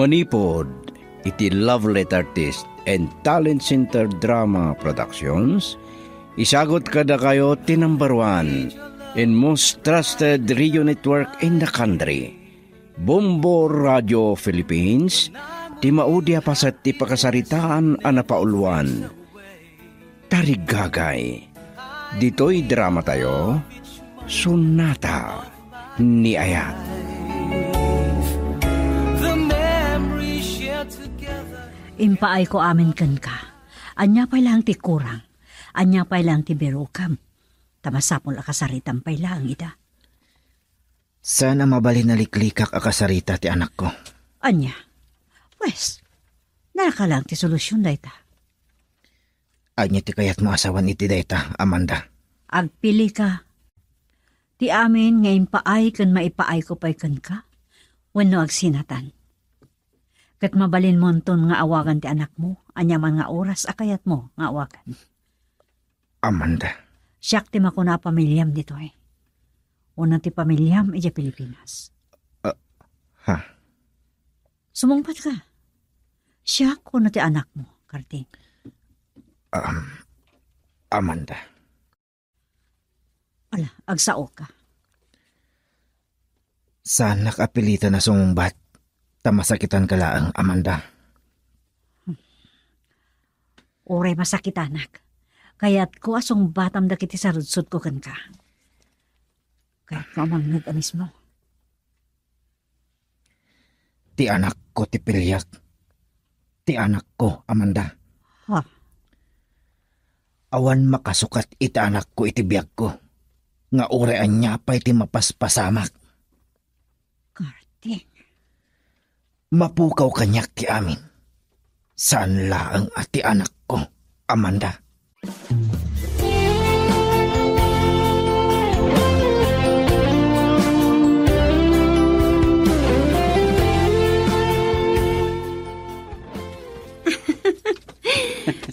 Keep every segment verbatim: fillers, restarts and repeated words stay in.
Manipud iti Love Letter Artist and Talent Center Drama Productions, isagut kadakayo ti number one in most trusted radio network in the country, Bombo Radio Philippines, ti maudi a paset ti pakasaritaan a napauluan. Tarigagay. Ditoy drama tayo, Sonata ni Ayat. Impaayko amin kenka. Ania pay laeng ti kurang? Ania pay laeng ti birukam? Ta masapul a kasaritam pay laeng ida. Saan a mabalin a liklikak a kasarita ti anakko. Ania? Pwes, nalaka laeng ti solusion dayta. Ania ti kayatmo a sawen iti dayta, Amanda? Agpilika. Ti amin nga impaay ken maipaayko pay kenka, wenno agsinatan. Ket mabalinmonton nga awagan ti anakmo, aniaman nga oras a kayatmo nga awagan. Amanda. Siak ti makuna a pamiliam ditoy. Wenno ti pamiliam idiay Pilipinas. Ah, ha? Sumungbat ka. Siak wenno ti anakmo, Karding? Um, Amanda. Ala, agsao ka. Saanak a pilitan a sumungbat, ta masakitan ka laeng, Amanda. Uray masakitanak. Kayatko a sungbatam dagiti sarudsodko kenka. Kayatko a mangngeg a mismo. Ti anakko ti piliak. Ti anakko, Amanda. Ha? Awan makasukat iti anakko iti biagko, nga uray ania pay ti mapaspasamak. Karding. Mapukaw kaniak ti amin. Saan laeng a ti anakko, Amanda.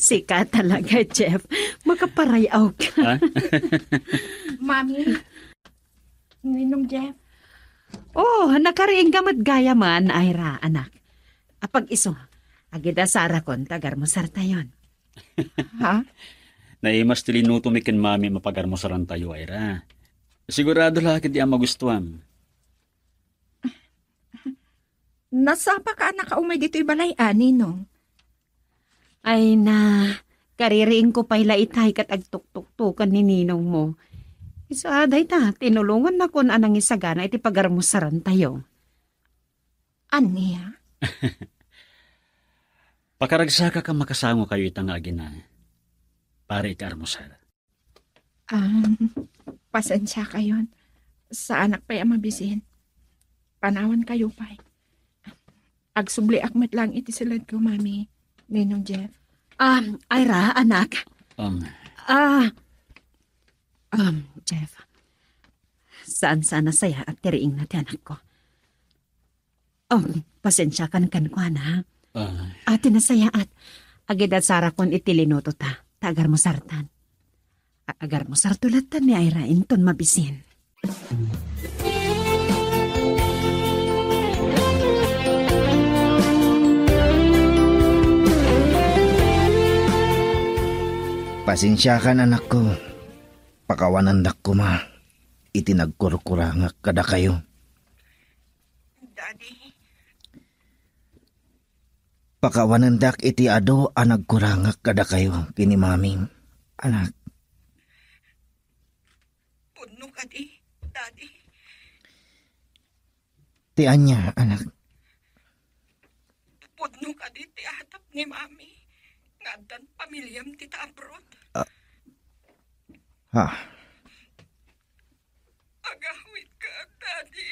Sika talaga, Jeff. Makaparayaw ka. Ha? Mami, Ninong Jeff. Oh, nakariing ka met gayam, Ira, anak. Apag-isu, agidasarakon ta agarmusartayon. Ha? Naimas ti linutomi ken Mami a pagarmusarantayo, Ira. Sigurado la ket di a magustuam. Nasapa ka a nakaumay ditoy balay, a, Ninong? Ay na, kaririingko pay la itay ket agtuktuktokan ni ninongmo. Isu a dayta, tinulongannakon a nangisagana iti pagarmusarantayo. Ania? Pakaragsakak a makasangokayo ita nga agina para iti armusar. Um, pasensiakayon. Saanak pay a mabisin. Panawankayo pay. Agsubliak met laeng iti siledko, Mami, Ninong Jeff. Um, Ira, anak. Um. Ah, um, Jeff. Saan-saan a nasayaat ti riingna ti anakko. Um, pasensiakan kenkuana. Ah. Ati nasayaat. Agidasarakon iti linutota, ta agarmusartan. A-, agarmusarto latta ni Ira inton mabisin. Pasensiakan, anakko. Pakawanendak koma iti nagkurkurangak kadakayo. Daddy. Pakawanendak iti adu a nagkurangak kadakayo ken ni Mami, anak. Pudno kadi, Daddy? Ti ania, anak? Pudno kadi ti atap ni Mami nga addan pamiliam dita abroad? Ah. Ha? Agawidka, Daddy.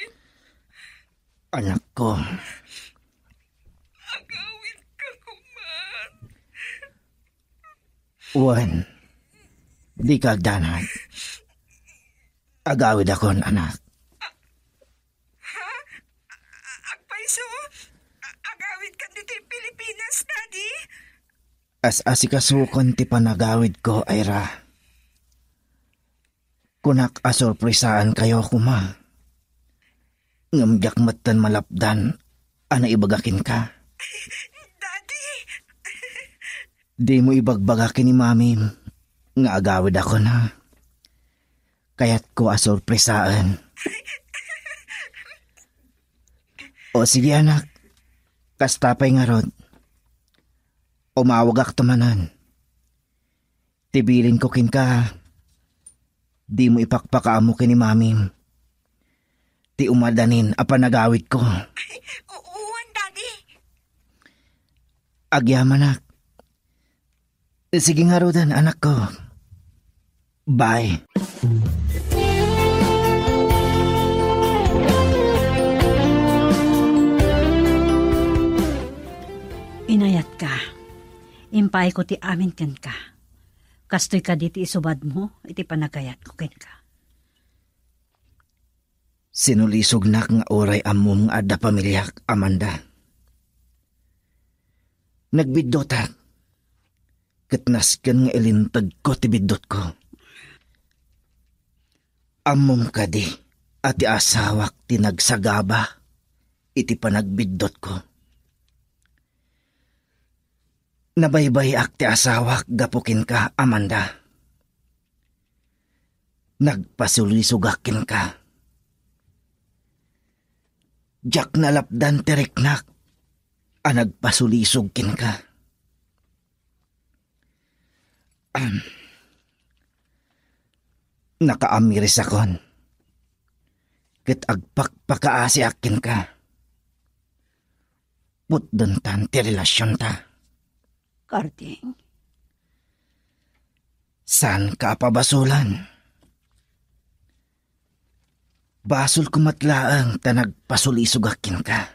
Anakko. Agawidka koma. Wen, dika agdanag. Agawidakon, anak. Ha? A-, agpayso? A-, agawidkan ditoy Pilipinas, Daddy? As-asikasokon ti panagawidko, Ira. Kunak a sorpresaankayo koma. Ngem diak metten malapdan a naibaga kenka. Daddy! Dimo ibagbaga ken ni Mamim nga agawidakon, ha? Kayatko a sorpresaen. O sige, anak. Kasta pay ngarud. Umawagakto manen. Ti bilinko kenka, dimo ipakpakaammo ken ni Mamim ti umadanin a panagawidko. Wen, Daddy. Agyamanak. Sige ngaruden, anakko. Bye. Inayatka. Impaayko ti amin kenka. Kastoy kadi ti isubadmo iti panagayatko kenka. Sinulisognak nga uray ammom nga adda pamiliak, Amanda. Nagbiddutak, ket nasken nga ilintegko ti biddutko. Ammom kadi a ti asawak ti nagsagaba iti panagbiddutko. Nabaybay-ak ti asawak gapu kenka, Amanda. Nagpasulisogak kenka. Diak nalapdan ti riknak a nagpasulisog kenka. Am, nakaamirisakon ket agpakpakaasiak kenka. Putdentan ti relasionta. Karding. Saanka a pabasolan. Basolko met laeng ta nagpasulisogak kenka.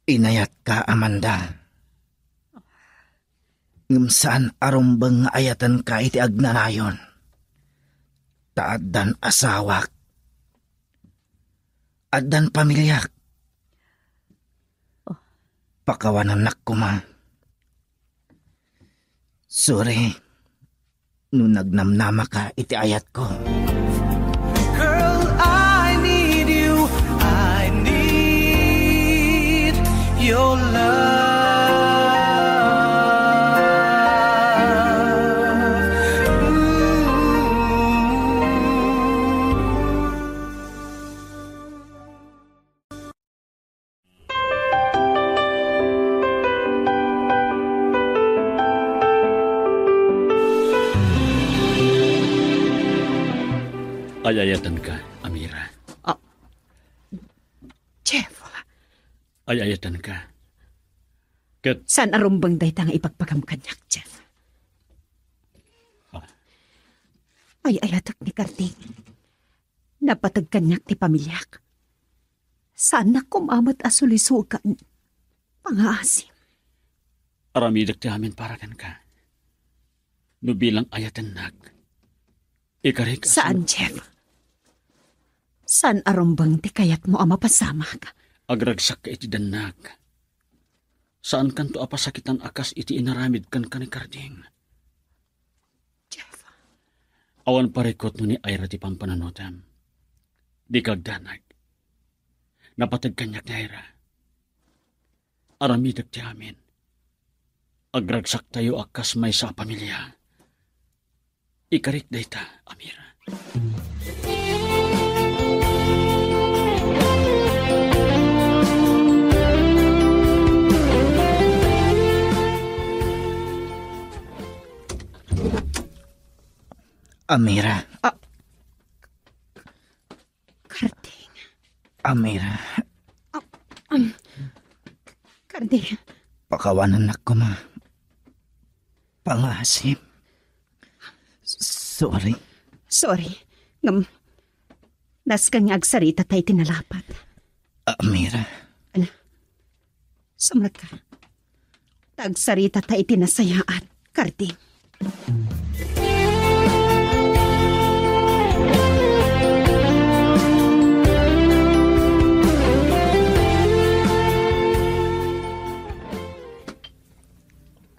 Inayatka, Amanda. Ngem saan a rumbeng nga ayatenka iti agnanayon. Ta addan asawak. Addan pamiliak. Oh. Pakawanennak koma. Sorry no nagnamnamaka iti ayatko. Girl, I need you. I need your love. Mm. Ay-ayatenka, Amira. Ah, Jeff. Ay-ayatenka. Ket saan a rumbeng dayta nga ibagbaga kaniak, Jeff? Ha? Ay-ayatek ni Karding. Napateg kaniak ti pamiliak. Saannak koma met a sulisogan. Pangaasim. Aramidek ti amin para kenka. No bilang ayatennak, ikarik a saan, Jeff. Saan a rumbeng ti kayatmo a mapasamak. Agragsak ka iti dannak. Saankanto a pasakitan a kas iti inaramid kenka ni Karding. Jeff. Awan parikut no ni Ira ti pampananutam. Dika agdanag. Napateg kaniak ni Ira. Aramidek ti amin. Agragsaktayo a kas maysa a pamilia. Ikarik dayta, Amira. Amira. Ah. Karding. Amira. Ah, um, Karding. Pakawanennak koma. Pangaasim. Sorry. Sorry. Ngem, nasken nga agsaritata iti nalapat. Amira. Ala. Sumrekka. Ta agsaritata iti nasayaat, Karding.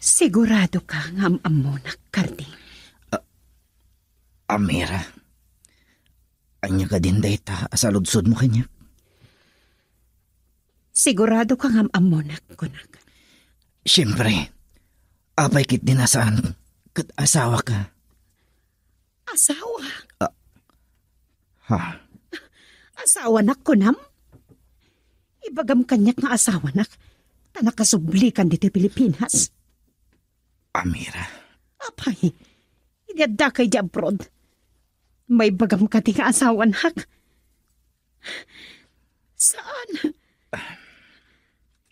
Siguradoka nga am-ammonak, Karding? A-, Amira. Ania kadin dayta a saludsodmo kaniak? Sigurado ka nga am-ammonak, kunak. Siempre, apay ketdi a saan ket asawaka. Asawa? Ah, ha? Asawanak, kunam? Ibagam kaniak nga asawanak, ta nakasublikan ditoy Pilipinas. Amira. Apay, idi addaka idiay abroad, maibagam kadi nga asawanak? Saan?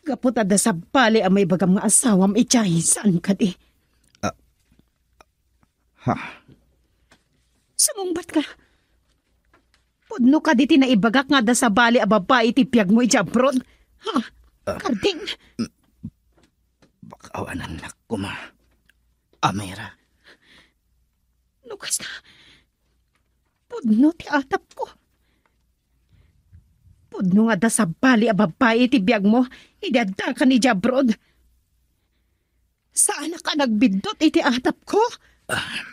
Gapu ta adda sabali a maibagam nga asawam idiay, saan kadi? Ah, ha? Sumungbat ka. Pudno kadi ti naibagak nga adda sabali a babai iti biagmo idiay abroad? Ha? Ah. Karding? Pakawanannak koma, Amira. No kasta, pudno ti atapko. Pudno nga adda sabali a babai iti biagmo idi addakan idiay abroad. Saanak a nagbiddut iti atapko? Ah,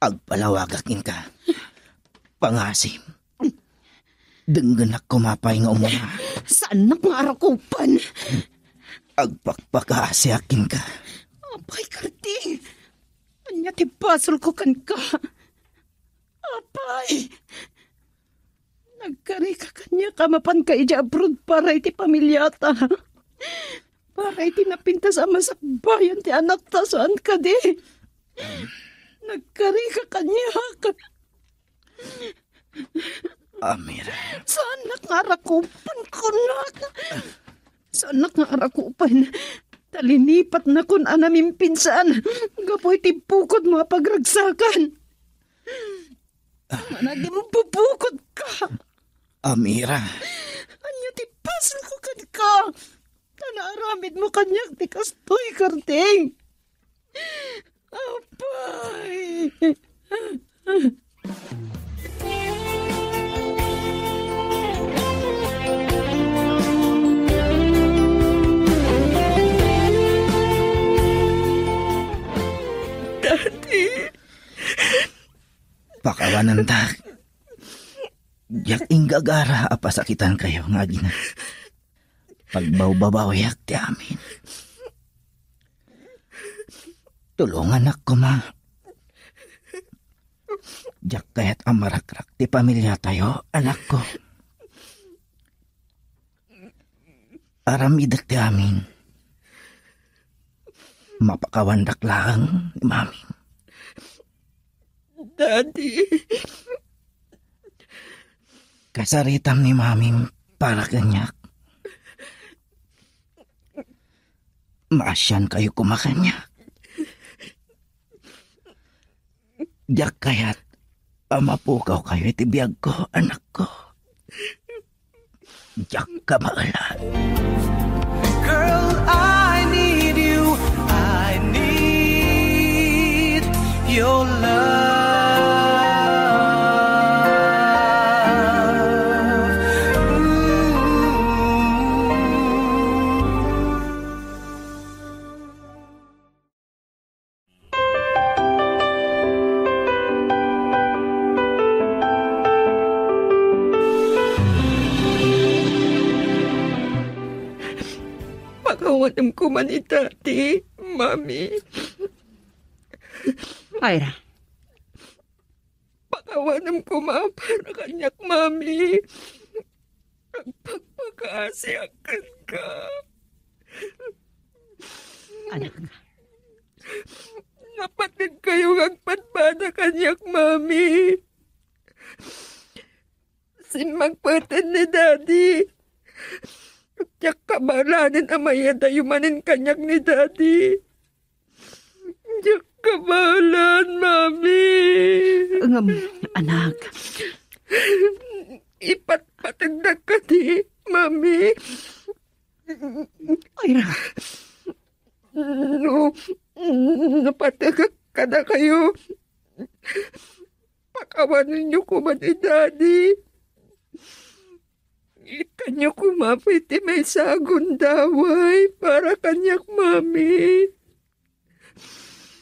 agpalawagak kenka. Pangasim. Denggenak koma pay nga umuna. Saanak nga arakupan? Agpakpakaasiak kenka. Apay, Karding. Ania ti basolko kenka? Apay! Nagkarika kaniak a mapanka idiay abroad para iti pamiliata. Para iti napintas a masakbayan ti anakta, saan kadi? Nagkarika kaniak. Amira. Saanak nga arakupan, kunak. Saanak nga arakupan. Ta linipatnakon a namimpinsan gapu iti bukodmo a pagragsakan. Managimbubukod ka. Amira. Ania ti basolko kenka? Ta naaramidmo kaniak ti kastoy, Karding. Apay. Daddy. Pakawanantak. Diak inggagara a pasakitankayo nga agina. Pagbawbabawiak ti amin. Tulonganak koma. Diak kayat a marakrak ti pamiliatayo, anakko. Aramidek ti amin. Mapakawandak laeng ni Mami. Daddy. Kasaritam ni Mami para kaniak. Maasiankayo koma kaniak. Diak kayat a mapukawkayo iti biagko, anakko. Diak kabaelan. Girl, I need you. I need your love. Ooh. Pakawanem koma ni Daddy, Mami. Ira. Pakawanem koma para kaniak, Mami. Agpakpakaasiak kenka. Anak. Napategkayo nga agpadpada kaniak, Mami. Simmagpeten ni Daddy. Diak kabaelan a mayadayo manen kaniak ni Daddy. Diak kabaelan, Mami. Ngem, anak. Ipatpategdak kadi, Mami. Ira. No, no, pategek kadakayo. Pakawanenyo koma ni Daddy. Ikkanyo koma pay ti maysa a gundaway para kaniak, Mami.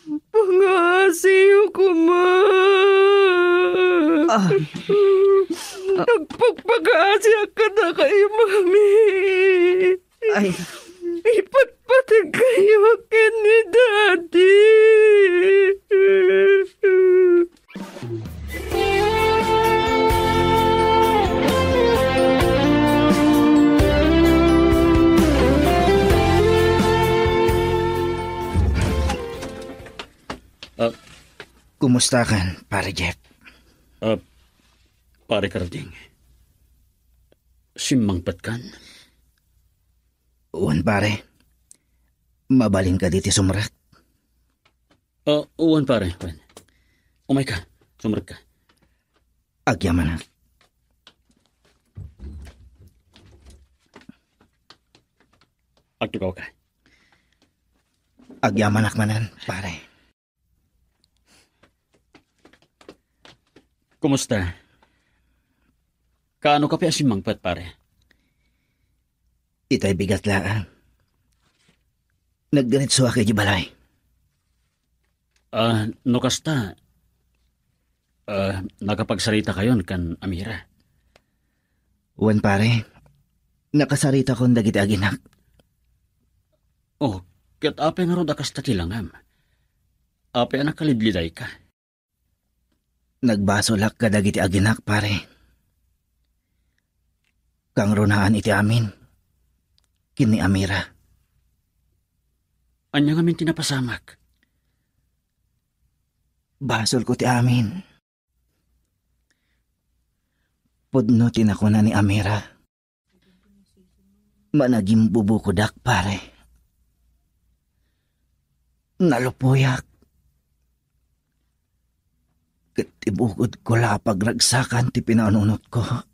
Pangaasiyo koma. Ah. Agpakpakaasiak kadakayo, Mami. Ay. Ipatpateg kayo ken ni Daddy. Ah, kumusta kan, Pare Jeff? Ah, Pare Carding, simmangpet kan? Wen, pare. Mabalin ka diti sumrek? Ah, wen, pare, wen. Umay ka, sumrek ka. Agyamanak. Agtugaw ka. Agyamanak manen, pare. Kumusta? Kaano ka pay a simmangpet, pare? Itay bigat laeng. Nagdiretsoak idiay balay. Ah, no kasta, ah, nakapagsarita kayon kan Amira? Wen, pare. Nakasaritakon dagiti aginak. Oh, ket apay ngarud a kasta ti langam? Apay a nakalidliday ka? Nagbasolak kadagiti aginak, pare. Kangrunaan iti amin ken ni Amira. Ania ngamin ti napasamak? Basolko ti amin. Pudno ti nakuna ni Amira. Managimbubukodak, pare. Nalupoyak. Ket ti bukodko la a pagragsakan ti pinaununotko.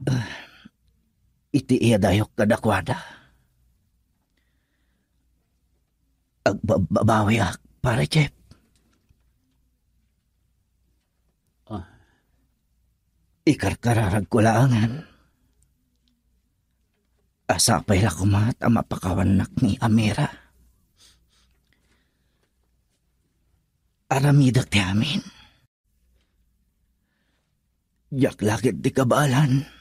Ah, iti iyadayok kadakuada, agbabbabawiak, Pare Jeff. Ah. Ikarkararagko laengen a sapay la koma ta mapakawannak ni Amira. Aramidek ti amin. Diak la ketdi kabaelan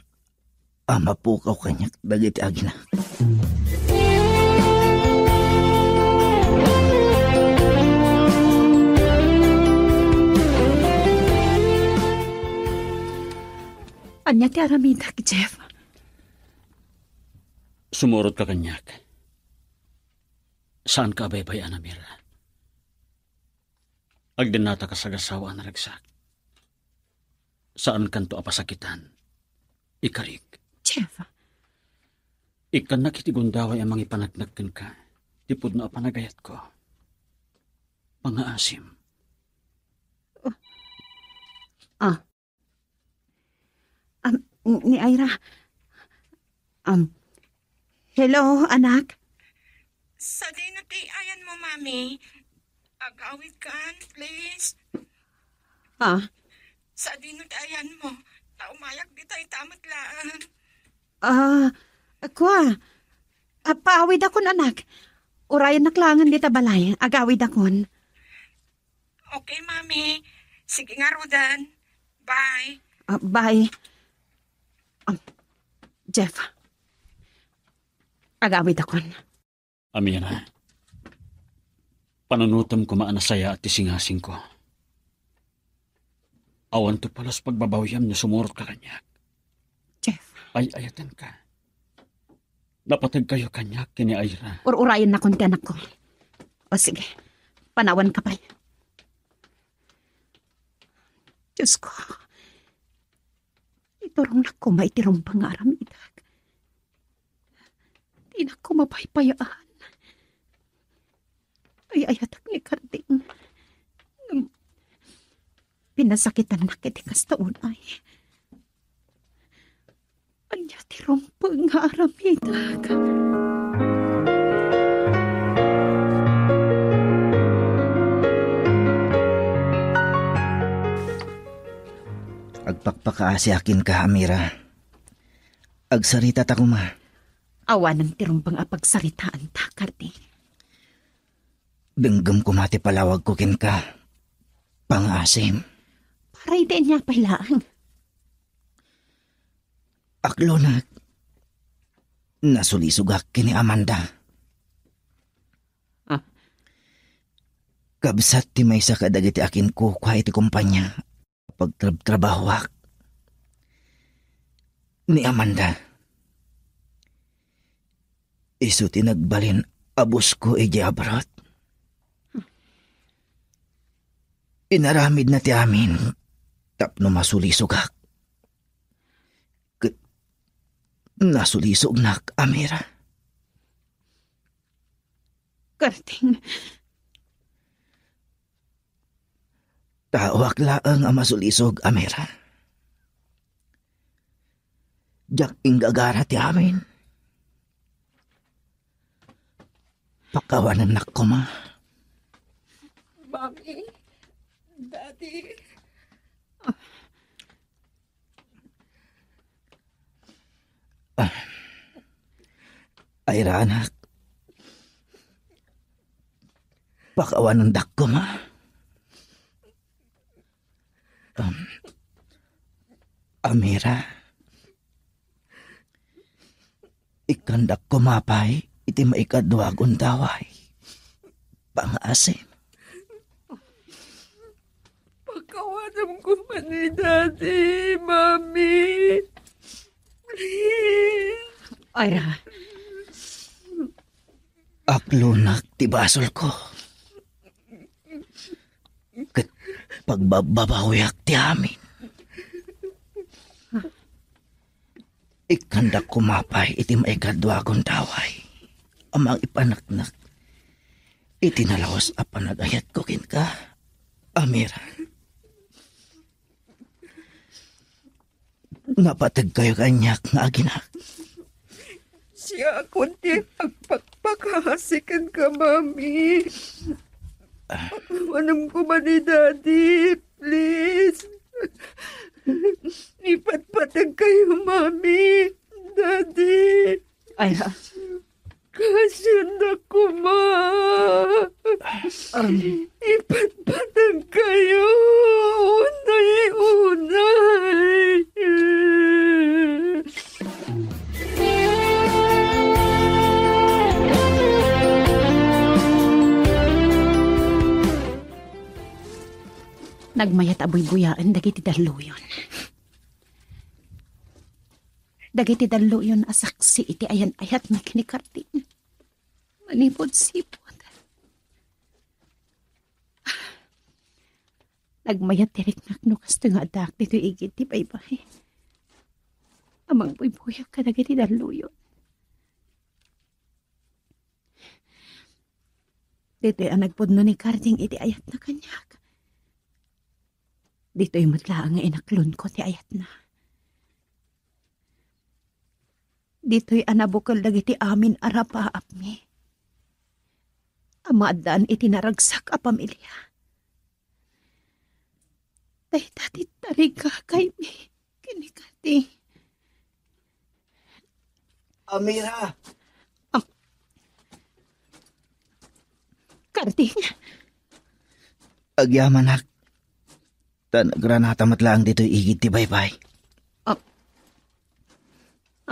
a mapukaw kaniak dagiti aginak. Ania ti aramidek, Jeff? Sumurot ka kaniak. Saan ka a baybay-an, Amira. Agdennata kas agassawa a naragsak. Saankanto a pasakitan. Ikarik. Jeff. Ikkannak iti gundaway a mangipaneknek kenka ti pudno a panagayatko. Pangaasim. Ah. Am, ni Ira. Am, hello, anak? Sadino ti ayanmo, Mami? Agawidkan, please. Ha? Sadino ti ayanmo? Ta umayak dita ita met laeng. Ah, kua. Ah, paawidakon, anak. Urayennak laengen dita balay. Agawidakon. Okay, Mami. Sige ngaruden. Bye. Ah, bye. Ah, Jeff. Agawidakon. Amira, panunotem koma a nasayaat ti singasingko. Awanto pulos pagbabawiam no sumurot ka kaniak. Jeff. Ay-ayatenka. Napateg kayo kaniak ken ni Ira. Ur-urayennakon ti anakko. O sige, panawanka pay. Diosko, iturongnak koma iti rumbeng nga aramidek. Dinak koma paypayaan. Ay-ayatek ni Carding. Ngem pinasakitannak iti kasta unay. Ania ti rumbeng nga aramidek? Agpakpakaasiak kenka, Amira. Agsaritata koma. Awanen ti rumbeng a pagsaritaanta, Carding. Denggem koma ti palawagko kenka. Pangaasim. Para iti ania pay laeng? Aklonak, nasulisogak ken ni Amanda. Ah. Kabsat ti maysa kadagiti akinkukua iti kompania, pagtrabtrabahoak ni Amanda. Isu ti nagbalin a boss ko idiay abroad. Inaramidna ti amin tapno masulisogak. Ket nasulisognak, Amira. Karding. Taoak laeng a masulisog, Amira. Diak inggagara ti amin. Pakawanennak koma. Mami, Daddy. Ah. Ay, anak. Pakawanendak koma. Um, Amira. Ikkandak koma pay iti maikadua a gundaway. Pangaasim. Pakawanem koma ni Daddy, Mami. Please. Ira. Aklonak ti basolko. Ket pagbababawiak ti amin. Ikkandak koma pay iti maikadua a gundaway a mangipaneknek iti nalabas a panagayatko kenka, Amira. Napategkayo kaniak nga aginak. Siakon ti agpakpakasi kenka, Mami. Pakawanem koma ni Daddy, please. Ipatpategkayo, Mami, Daddy. Ay, ha? Kasanda koma. Um. Ipatpatagkayo. Unay, unay. Nagmayat a buybuyaen dagiti dalluyon. Dagiti dalluyon a saksi iti ayan-ayatna ken ni Karding. Manipud sipud. Nagmayat ti riknak no kastoy nga addaak ditoy igid ti baybay. A mangbuybuyak kadagiti dalluyon. Ditoy a nagpudno ni Karding iti ayatna kaniak. Ditoy met laeng nga inaklonko ti ayatna. Ditoy a nabukel dagiti amin a rapaapmi a maaddaan iti naragsak a pamilia. Dayta ti tarigagaymi ken ni Kati. Amira! Am-, Karding? Agyamanak. Ta nagranata met laeng ditoy igid ti baybay. Ah.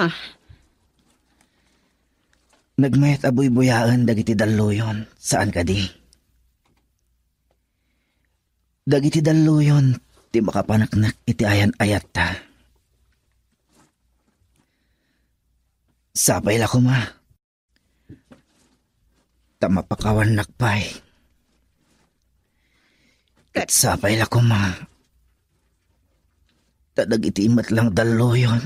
Ah. Nagmayat a buybuyaen dagiti dalluyon, saan kadi? Dagiti dalluyon ti makapaneknek iti ayan-ayatta. Sapay la koma. Ta mapakawannak pay. Ket sapay la koma. Ta dagiti met lang dalluyon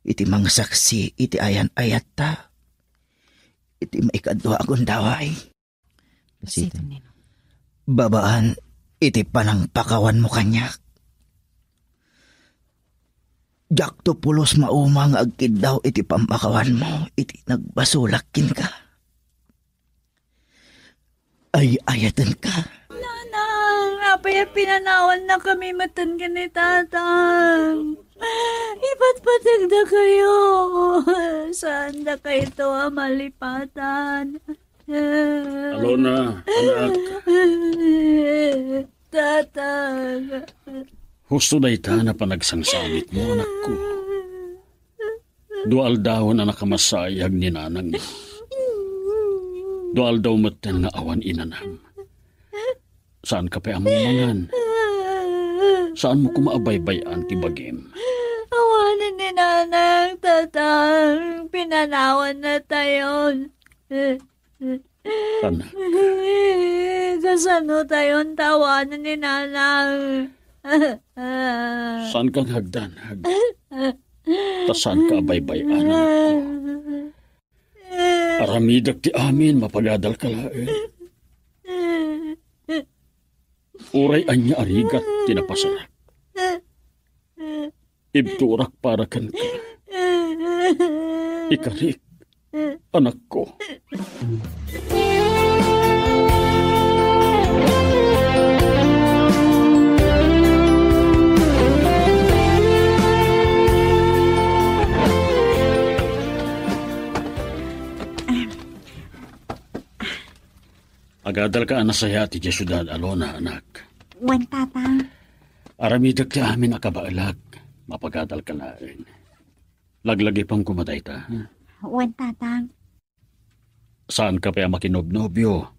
iti mangsaksi iti ayan-ayatta iti maikadua a gundaway. Basiten, Ninong. Babaan iti panangpakawanmo kaniak. Diakto pulos mauma nga agkiddaw iti pammakawanmo iti nagbasolak kenka. Ay-ayatenka. Nanang, apay a pinanawannakami metten ken ni Tatang? Ipatpategdakayo. Saandakayto a malipatan. Alona, anak. Tatang. Husto dayta a panagsangsamitmo, anakko. Dua aldawen a nakamasayag ni nanang. Dua aldaw metten nga awan inanam. Saanka pay a mangan. Saanmo koma a baybay-an ti bagim. Awanen ni nanang, tatang. Pinanawannatayon. Anak. Kasano tayon ta awanen ni nanang? Saanka nga agdanag? Ta saanka a baybay-an, anakko? Aramidek ti amin, mapagadalka laeng. Uray ania a rigat ti napasarak, ibturak para kenka. Ikarik, anakko. Agadalka a nasayaat idiay siudad, Alona, anak. Wen, tatang. Aramidek ti amin a kabaelak. Mapagadalka laeng. Laglagipem koma dayta, ha? Wen, tatang. Saanka pay a makinobnobio.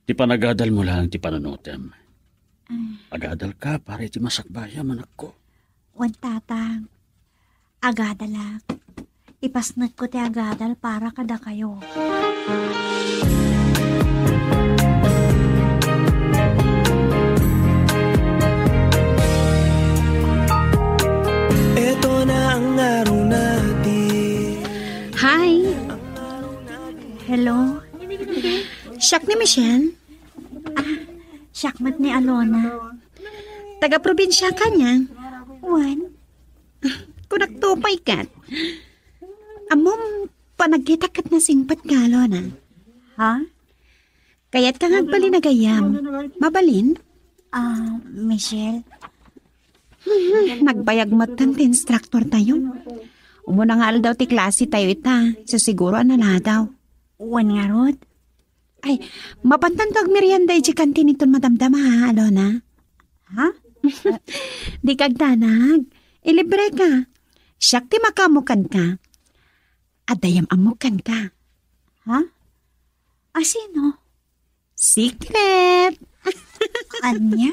Ti panagadalmo laeng ti panunotem. Ay. Agadalka para iti masakbayam, anakko. Wen, tatang. Agadalak. Ipasnekko ti agadal para kadakayo. Eto na ang araw natin. Hi. Hello. Siak ni Michelle. Ah, siak met ni Alona. Taga-probinsia ka niya? Wen. Kunakto pay ket. Ammom, panagkitak ket nasingpet ka, Alona. Ha? Kayatka nga agbalin a gayyem. Mabalin? Ah, Michelle. Hmm, nagbayag metten ti instructor tayo. Umuna nga aldaw ti klase tayo ita, so siguro a naladaw. Wen ngarud? Ay, mapantanto agmerienda idiay kantin inton madamdama, ha, Alona? Ha? Dika agdanag. Ilibreka. Siak ti makaammo kenka. Adda yam-ammok kenka. Ha? A sino? Secret! Ania?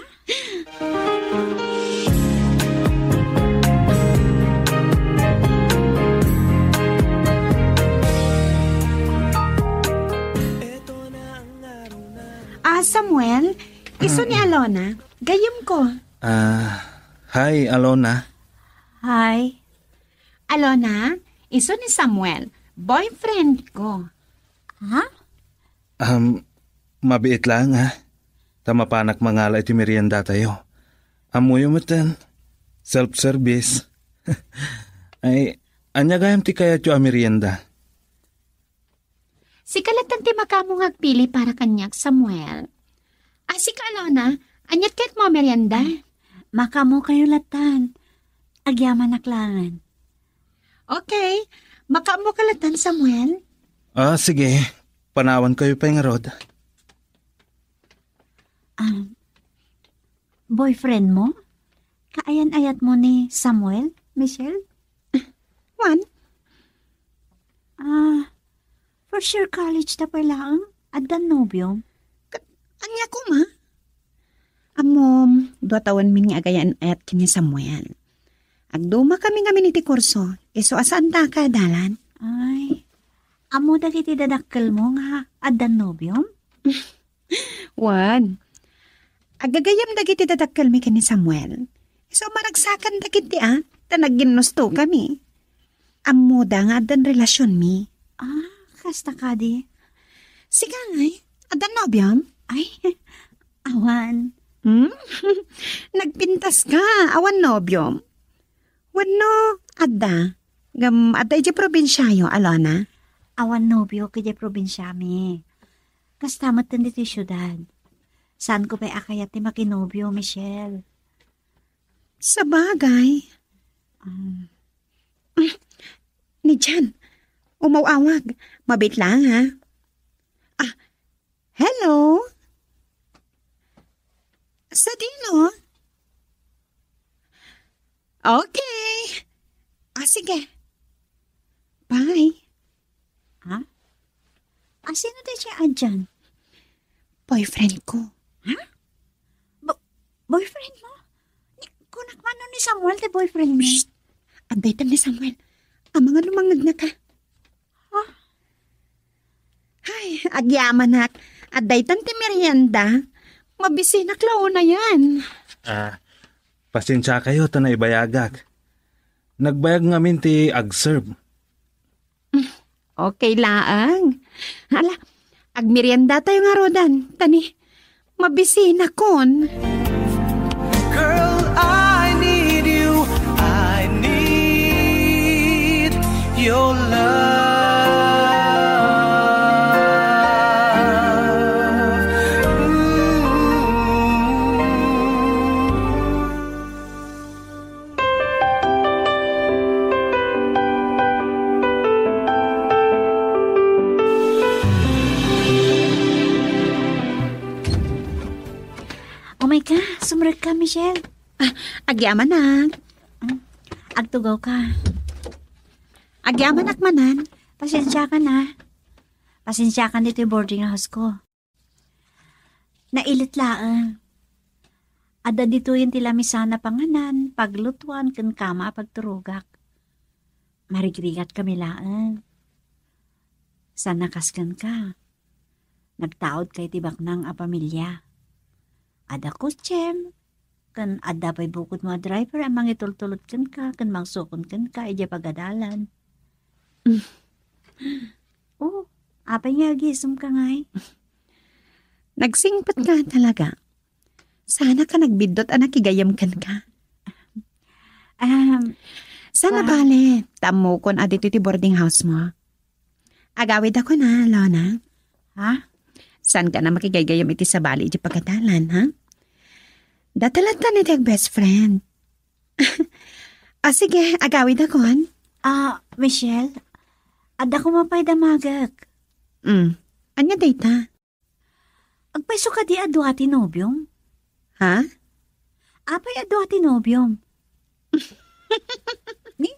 Ah, Samuel, isu ni Alona, gayyemko. Ah, hi, Alona. Hi. Alona, isu ni Samuel, boyfriend ko. Ha? Um, mabiit laeng, ha? Ta mapanak mangala iti meriendatayo. Ammoyo metten, self-service. Ay, ania gayam ti kayatyo a merienda? Sika latta ti makaammo nga agpili para kaniak, Samuel. A, sika, Alona, ania ti kayatmo a merienda? Makaammokayo lattan. Agyamanak laengen. Okay. Makaammoka lattan, Samuel? Ah, sige. Panawankayo pay ngarud. Ah, boyfriend mo? Kaayan-ayatmo ni Samuel, Michelle? Wen. Ah, first year college ta pay laeng, addan nobiom? Ket ania koma? Ammom, dua tawenmin nga agayan-ayat ken ni Samuel. Agdumakami ngamin iti kurso, isu a saanta a kaadalan. Ay, ammo dagiti dadakkelmo nga addan nobiom? Wen. Aggagayyem dagiti dadakkelmi ken ni Samuel. Isu a maragsakan dagiti a, ta nagginnustokami. Ammoda nga addan relasionmi. Ah, kasta kadi. Sika ngay, addan nobiom? Ay, awan. Hmm? Nagpintaska, awan nobiom. Wenno, adda? Ngem adda idiay probinsiayo, Alona? Awan nobiok idiay probinsiami. Kasta metten ditoy siudad. Saanko pay a kayat ti makinobio, Michelle. Sabagay. Um, ni Jan, umaw-awag. Mabiit laeng, ha? Ah, hello? Sadino? Okay. Ah, sige. Bye. Ha? Ah, sino ti siya dyan? Boyfriend ko. Ha? Bo-, boyfriend mo? Ni, kunak man no ni Samuel ti boyfriend mo? Shh! Adda itan ni Samuel. Amangan no mangngegna ka. Ha? Ay, agyamanak. Adda itan ti merienda. Mabisinak la unayen. Ah, pasensiakayo ta naibayagak. Nagbayag ngamin ti ag-serve. Okay laeng. Hala, agmeriendatayo ngaruden. Ta ni, mabisinakon. Girl, I need you. I need your love. Mm. Umay ka, sumrek ka, Michelle. Ah, agyamanak. Hmm? Agtugaw ka. Agyamanak manen. Pasensiakan, ah. Pasensiakan ditoy boarding house ko. Nailet laeng. Adda ditoyen ti lamisaan a panganan, paglutuan, ken kama a pagturogak. Marigrigat kami laeng. Saan a kas kenka. Nagtaudka iti baknang a pamilia. Adda kotsem, ken adda pay bukodmo a driver a mangitultulot kenka ken mangsukon kenka idiay pagadalan. Oh, apay nga agisem ka ngay? Nagsingpet ka talaga. Saan ka nagbiddut a nakigayyem kenka. Um, Saan a ah, bale, ta ammokon a ditoy ti boarding house mo. Agawidakon a, Lona. Ha? Saan ka na makigaygayyem iti sabali iti pagadalan, ha? Data latta ni ti best friend. Ah, sige, agawidakon. Ah, Michelle, adda koma pay damagek. Mm. Ania dayta? Agpayso kadi a dua ti nobiom? Ha? Apay a dua ti nobiom? Ni?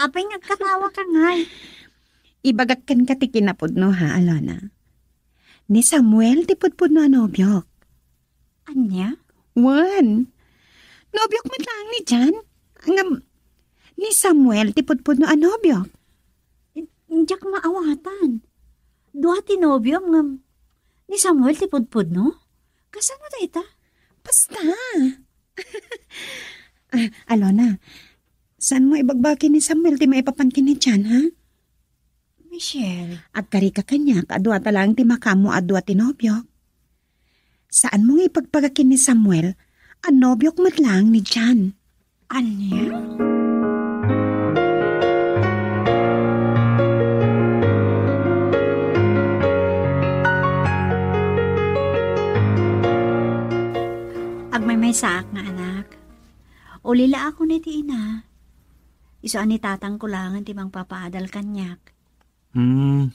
Apay nga agkatawa ka ngay? Ibagak kenka ti kinapudno, ha, Alona? Ni Samuel ti pudpudno a nobiok. Ania? Wen. Nobiok met laeng ni Jan. Ngem, ni Samuel ti pudpudno a nobiok. Diak maawatan. Dua ti nobiom ngem ni Samuel ti pudpudno? Kasano dayta? Basta. Ah, Alona, saan mo ibagbaga ni Samuel ti maipapan ken ni Jan, ha? Michelle. Agkarika kaniak a dua ta laeng ti makaammo a dua ti nobiok. Saan mo nga ipagbaga ken ni Samuel a nobiok met laeng ni Jan. Ania? Agmaymaysaak nga anak. Ulila ako ni ti ina. Isu a ni tatangko laengen ti mangpapaadal kaniak. Hmm.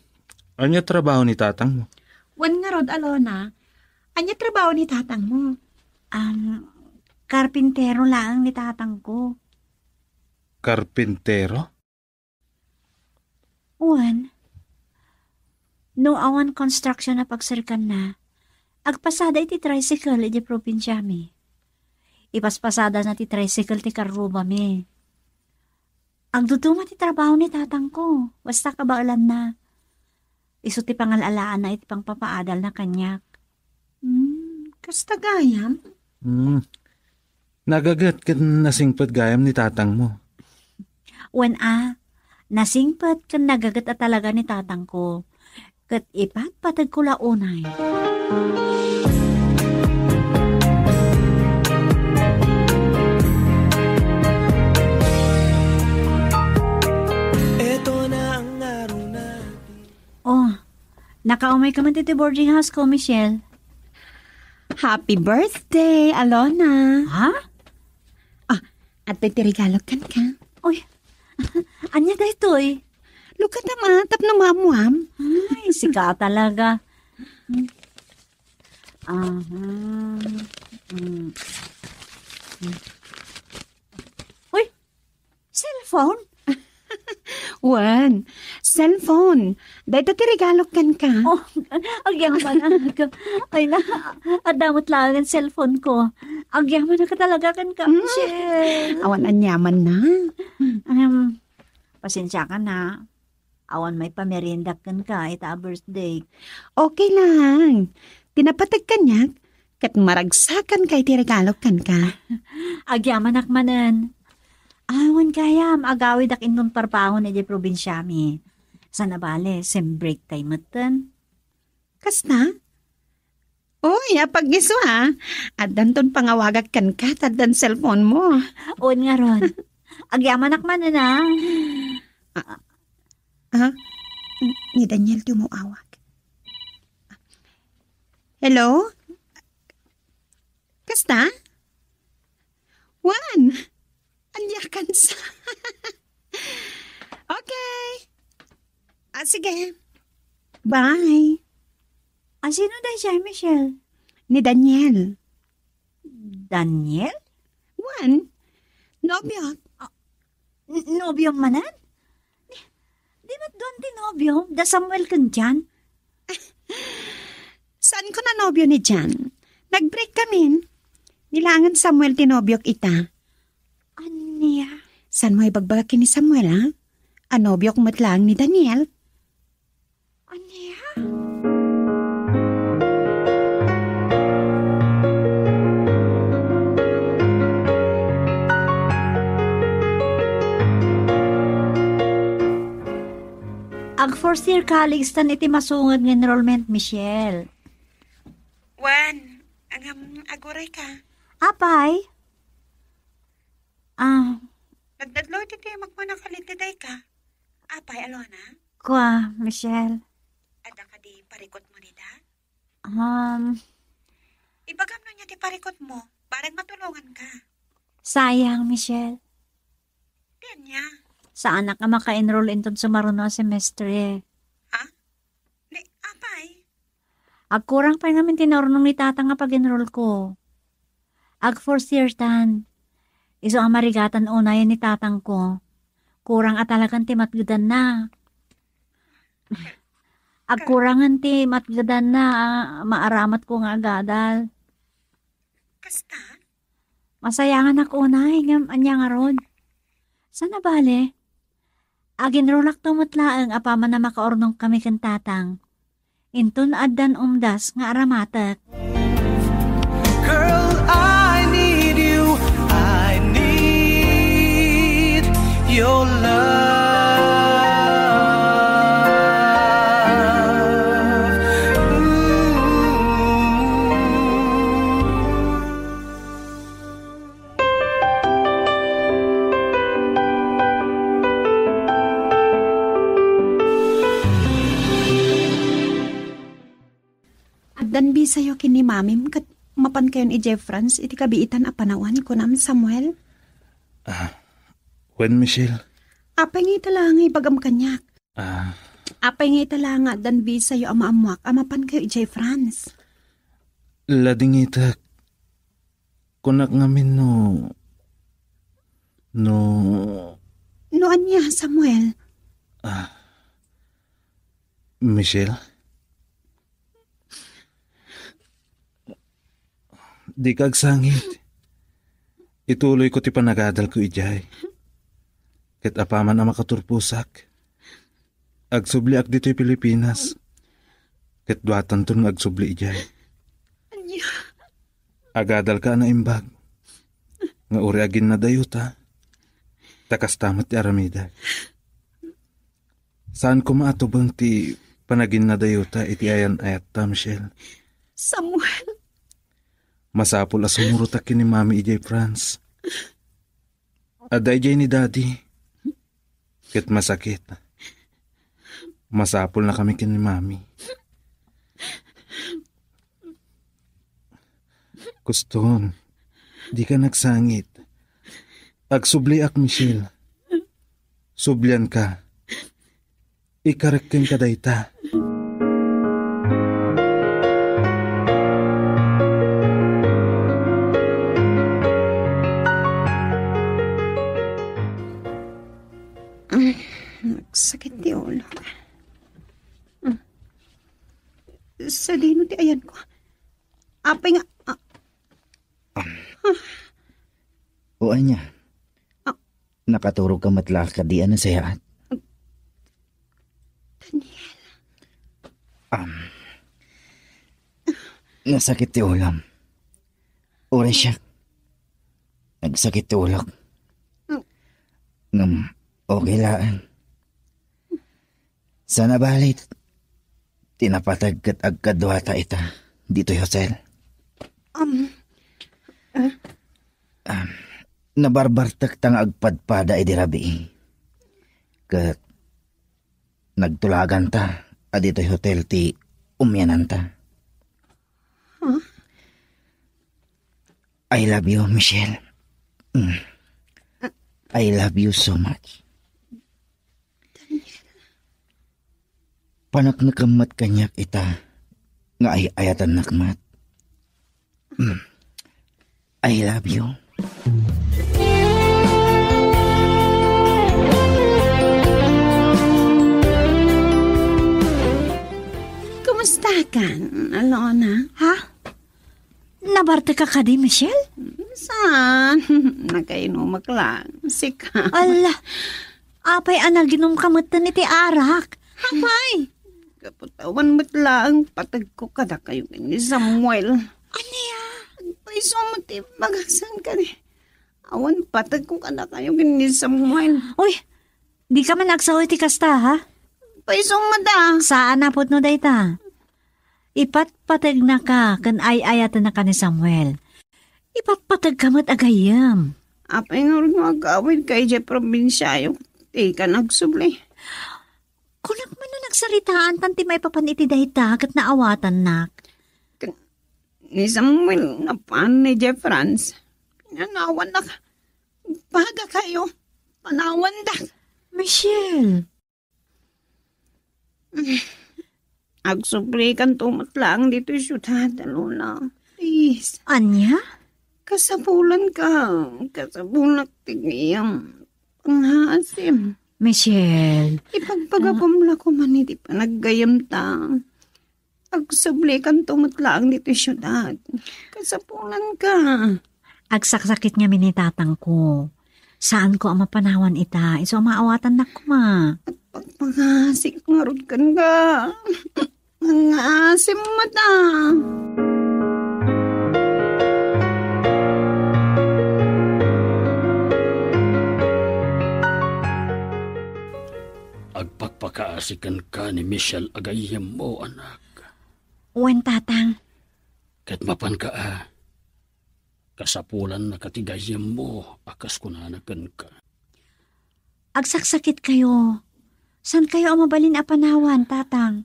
Ania trabaho ni tatangmo? Wen ngarud, Alona. Ania trabaho ni tatangmo? Um, karpintero laeng ni tatangko. Karpintero? Wen. No awan construction a pagsirkanna, agpasada iti tricycle iti probinsiami. Ipaspasadana ti tricycle ti karrubami. Agduduma ti trabaho ni tatangko, basta kabaelanna. Isu ti pangal-alaanna iti pangpapaadalna kaniak. Hmm, kasta gayam? Hmm. Nagaget ken nasingpet gayam ni tatangmo. Wen a, nasingpet ken nagaget a talaga ni tatangko. Ket ipatpategko la unay. Oh, nakaumay ka man ti boarding house ko, Michelle. Happy birthday, Alona. Ha? Ah, adtoy ti regalo kenka. Uy, ania daytoy? Lukatam a, tapno maammuam. Ay, sika talaga. Aha. Mm. Uy, cellphone? Wen, cellphone. Dayta ti regalok kenka. Oh, agyamanak. Ay na, adda met laeng cellphone ko. Agyamanak talaga kenka, Mm. Michelle. Awan aniamanna. Ahem, pasensiakan ha. Awan maipameriendak kenka ita a birthday. Okay lang. Ti napateg kaniak, ket maragsakanka iti regalok kenka. Agyamanak manen. Awan gayam, agawidak inton parpaon idiay probinsiami. Sana bale, sem break tayo metten. Kasta? Uy, apag-isu, ah. Addanton pangawagak kenka, ta addan cellphone mo. Wen ngarud. Agyamanak manen, ah. Ah, ah? Ni Daniel ti umawag. Hello? Kasta? Wen? Ania kansa? Okay. Ah, sige. Bye. Ah, sino daydiay, Michelle? Ni Daniel. Daniel? Wen? Nobio. Ah, n-, nobio manen? Di, di met duan ti nobio, da Samuel ken Jan? Saan ko na nobio ni Jan? Nag-break kamin. Ni laengen Samuel ti nobiok ita. Ania? Saan mo ibagbaga ken ni Samuel, ha? A nobiok met laeng ni Daniel. Ania? Ag-first year college tan iti masunged nga enrollment, Michelle. Wen, ngem aguray ka. Apay? Ah. Nagdadlaw iti timek mo nakalitidayka. Apay, Alona? Kua, Michelle. Adda kadi parikutmo dita? Um, Ibagam no ania ti parikutmo, bareng matulonganka. Sayang, Michelle. Ti ania? Saanak a maka-enroll inton sumaruno a semestre. Ha? Ni, apay? Agkurang pay ngamin ti naurnong ni tatang a pag-enroll ko. Ag-first year tan. Isu a marigatan unayen ni tatang ko. Kurang a talagan ti matgedanna. Agkurangan ti matgedanna a maaramat ko nga agadal. Kasta? Masayanganak unay, ngem ania ngarud? Sana bale? Aginrulakto met laeng apaman a makaurnong kami ken tatang. Inton addan umdas nga aramatek. Girl, I need you. I need your love. Ooh. Addan bisayo ken ni Mamim ket mapankayon idiay France iti kabiitan a panawen, kunam, Samuel? Ah, wen, Michelle. Apay nga ita la nga ibagam kaniak? Ah. Apay nga ita la nga addan bisayo a maammoak a mapankayo idiay France? Ladingitek. Kunak ngamin no, no No ania, Samuel? Ah. Michelle? Dika agsangit. Ituloyko ti panagadalko idiay. Ket apaman a makaturposak, agsubliak ditoy Pilipinas. Ket duatanton nga agsubli idiay. Ania? Agadalka a naimbag. Nga uray aginnadayota, ta kasta met ti aramidek. Saan koma a tubeng ti panaginnadayota iti ayan-ayatta, Michelle. Samuel. Masapul a sumurotak ken ni Mami idiay France. Adda idiay ni Daddy. Ket masakit. Masapulna kami ken ni Mami. Kustom, dika agsangit. Agsubliak, Michelle. Sublianka. Ikarek kenka dayta. Sadino ti ayanko? Apay nga, ah, O ania? Ah. Nakaturogka met la kadi a nasayaat? Daniel. Um, nasakit ti ulam. Uray siak. Nagsakit ti ulok. Mm. Ngem, okay laeng. Saan a bale ti napateg ket agkaduata ita ditoy hotel? Um, ah. Um, nabarbartekta nga agpadpada idi rabii. Ket nagtulaganta a ditoy hotel ti umiananta. Huh? I love you, Michelle. Mm. I love you so much. Paneknekem met kaniak ita nga ay-ayatennak met. Mm. I love you. Kumusta ka, Alona? Ha? Nabartek ka kadi, Michelle? Saan? Nakainumak lang. Sika? Ala, apay a naginumka metten iti arak? Apay? Gapu ta awan met laeng pategko kadakayo ken ni Samuel. Ania? Agpayso met ti imbagak saan kadi. Awan pategko kadakayo ken ni Samuel. Uy, dika man agsao iti kasta, ha? Agpayso met a. Saan a pudno dayta. Ipatpategnaka ken ay-ayatennaka ni Samuel. Ipatpategka met a gayyem. Apay ngarud no agawidka idiay probinsiayo, dikan agsubli? Kunak man no nagsaritaantan ti maipapan iti dayta ket naawatannak. Ken ni Samuel napan idiay France. Pinanawannak. Bagakayo. Panawandak. Michelle. Agsublikanto met laeng ditoy siudad, Alona. Please. Ania? Kasapulanka. Kasapulak ti gayyem. Pangngaasim. Michelle. Ipagpagapom la koma iti panaggayyemta. Agsublikanto met laeng ditoy siudad. Kasapulanka. Agsaksakit ngamin ni tatangko. Saanko a mapanawan ita, isu a maawatannak koma. Agpagpangasik ngarud kenka. Nangngaasim met a. Agpakpakaasi kenka ni Michelle a gayyemmo, anak. Wen, tatang. Ket mapanka a, kasapulannaka ti gayyemmo a kas kunana kenka. Agsaksakitkayo. Saankayo a mabalin a panawan, tatang?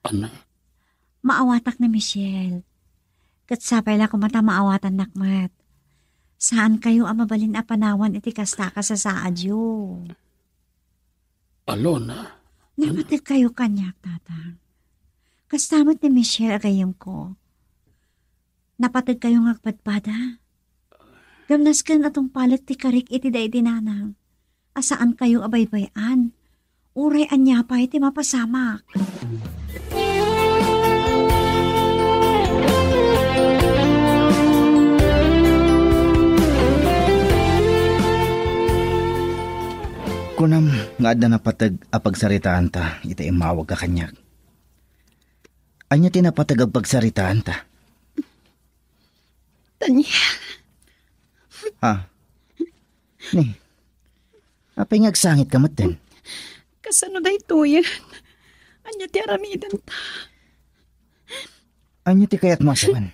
Anak. Maawatak ni Michelle. Ket sapay la koma ta maawatannak met. Saankayo a mabalin a panawan iti kasta a kasasaadyo. Alona. Napategkayo kaniak, tatang. Kasta met ni Michelle a gayyemko. Napategkayo nga agpadpada. Ngem nasken a tungpalek ti karik iti daydi nanang a saankayo a baybay-an. Uray ania pay ti mapasamak. Kunam nga adda napateg a pagsaritaanta iti immawagka kaniak. Ania ti napateg a pagsaritaanta? Daniel. Ha? Ni, apay nga agsangitka metten? Kasano daytoyen? Ania ti aramidenta? Ania ti kayatmo a sawen?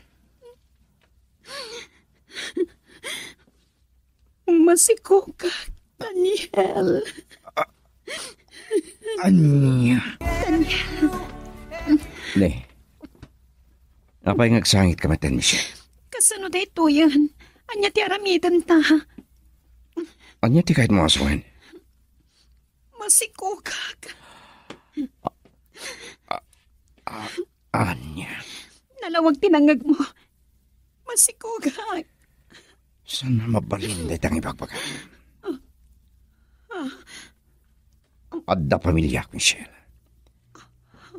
Masikogak, Daniel. Ania? Daniel. Ne. Apay nga agsangitka metten, Michelle? Kasano daytoyen? Ania ti aramidenta? Ania ti kayatmo a sawen? Masikogak. A-, a-, ania? Nalawag ti nangngegmo. Masikogak. Saan a mabalin dayta nga ibagbaga? Adda pamiliak, Michelle.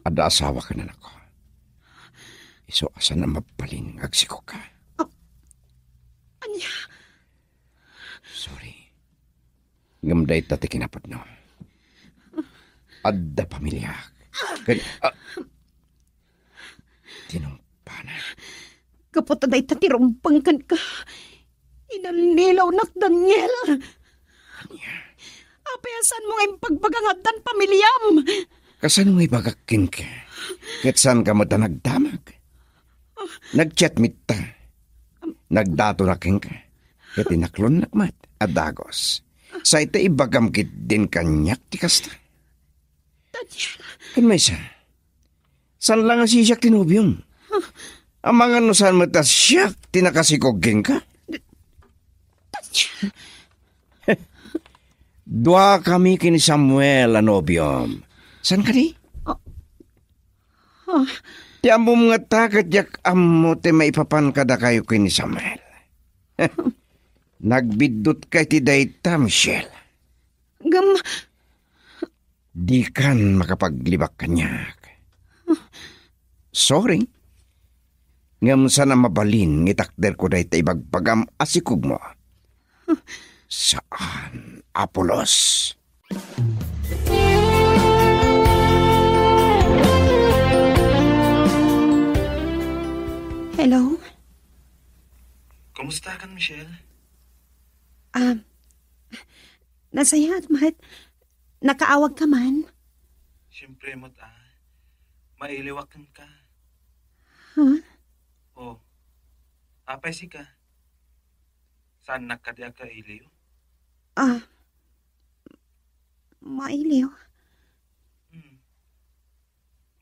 Adda asawa ken anakko. Isu a saan a mabalin nga agsikog ka. Ah, ania? Sorry. Ngem dayta ti kinapudno. Adda pamiliak. Ken, ah, tinungpana. Gapu ta dayta ti rumbeng kenka, inallilawnak, Daniel. Ania? Apay a saanmo nga impagbaga nga addan pamiliam? Kasano nga ibagak kenka? Ket saanka met a nagdamag. Nag-chat met ta. Nagdatonak kenka. Ket inaklonnak met a dagus. Say ta ibagam ketdin kaniak ti kasta. Daniel. Ken maysa, saan la nga sisiak ti nobiom? Amangan no saan met a siak ti nakasikog kenka? Dua kami ken ni Samuel a nobiom. Saan kadi? Ah. Ah. Ti ammom ngata ket diak ammo ti maipapan kadakayo ken ni Samuel. Nagbiddut kay ti dayta, Michelle. Ngem, dikan makapaglibak kaniak. Sorry. Ngem saan a mabalin nga itakderko dayta ibagbagam a sikogmo. Saan a pulos. Hello? Kumusta kan, Michelle? Ah, nasayaat met. Nakaawag ka man? Siyempre met, ah. Mailiwak ka. Huh? Oh. Apay sika? Saannak kadi a kailiw? Ah, mailiw. Hmm.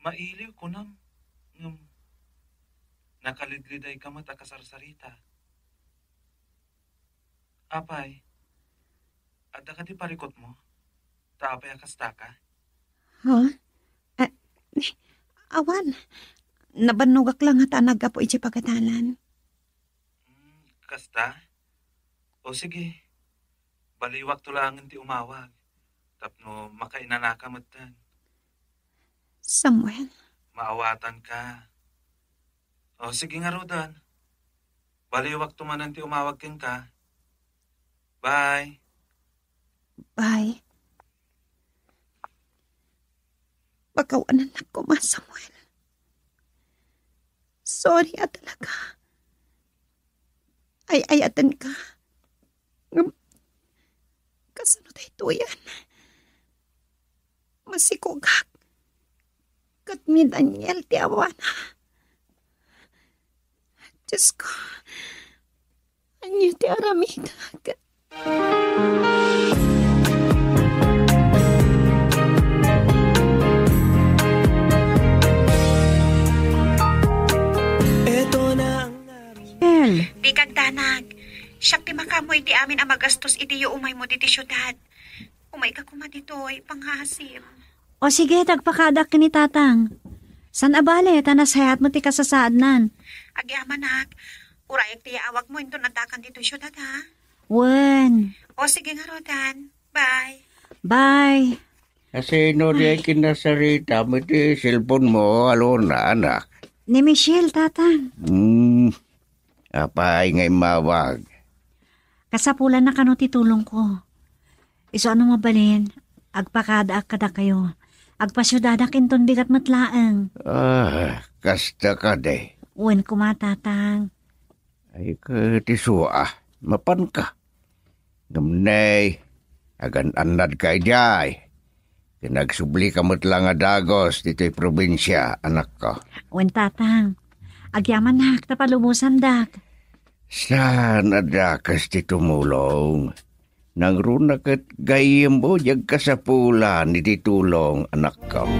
Mailiw, kunam. Ngem, nakalidliday ka met a kasarsarita. Apay, adda kadi parikutmo? Ta apay a kastaka? Ha? Ah, awan. Nabannogak la ngata a naggapu idiay pagadalan. Hmm, kasta? O sige, baliwakto laengen ti umawag tapno makainanaka metten. Samuel. Maawatanka. O sige ngaruden. Baliwakto manen ti umawag kenka. Bye. Bye. Pakawanennak koma, Samuel. Sorry a talaga. Ay-ayatenka. Ngem, kasano daytoyen? Masikogak. Ket ni Daniel ti awana. Diosko, ania ti aramidek? Eto na ang Michelle. Dika agdanag. Siak ti makaammo iti amin a magastos idi umaymo ditoy siudad. Umayka koma ditoy, pangngaasim. O sige, ta agpakadaak ken ni Tatang. Saan a bale, ta nasayaat met ti kasasaadnan. Agyamanak, urayak ti yaawagmo inton addakan ditoy siudad, ha? Wen. O sige ngaruden. Bye. Bye. Asino diay kinasarita mo iti cellphone mo, Alona, anak? Ni Michelle, Tatang. Hmm. Apay nga immawag? Kasapulanna kano ti tulongko. Isu a no mabalin, agpakadaak kadakayo. Agpasiudadak inton bigat met laeng. Ah, kasta kadi. Wen koma, Tatang. Ay, ket isu a, mapanka. Ngem nay, agan-annadka idiay. Ken agsublika met la nga dagus ditoy probinsia, anakko. Wen, Tatang. Agyamanak ta palubosandak. Saan a dakes ti tumulong? Nangruna ket gayyemmo diay agkasapulan iti tulong, anakko.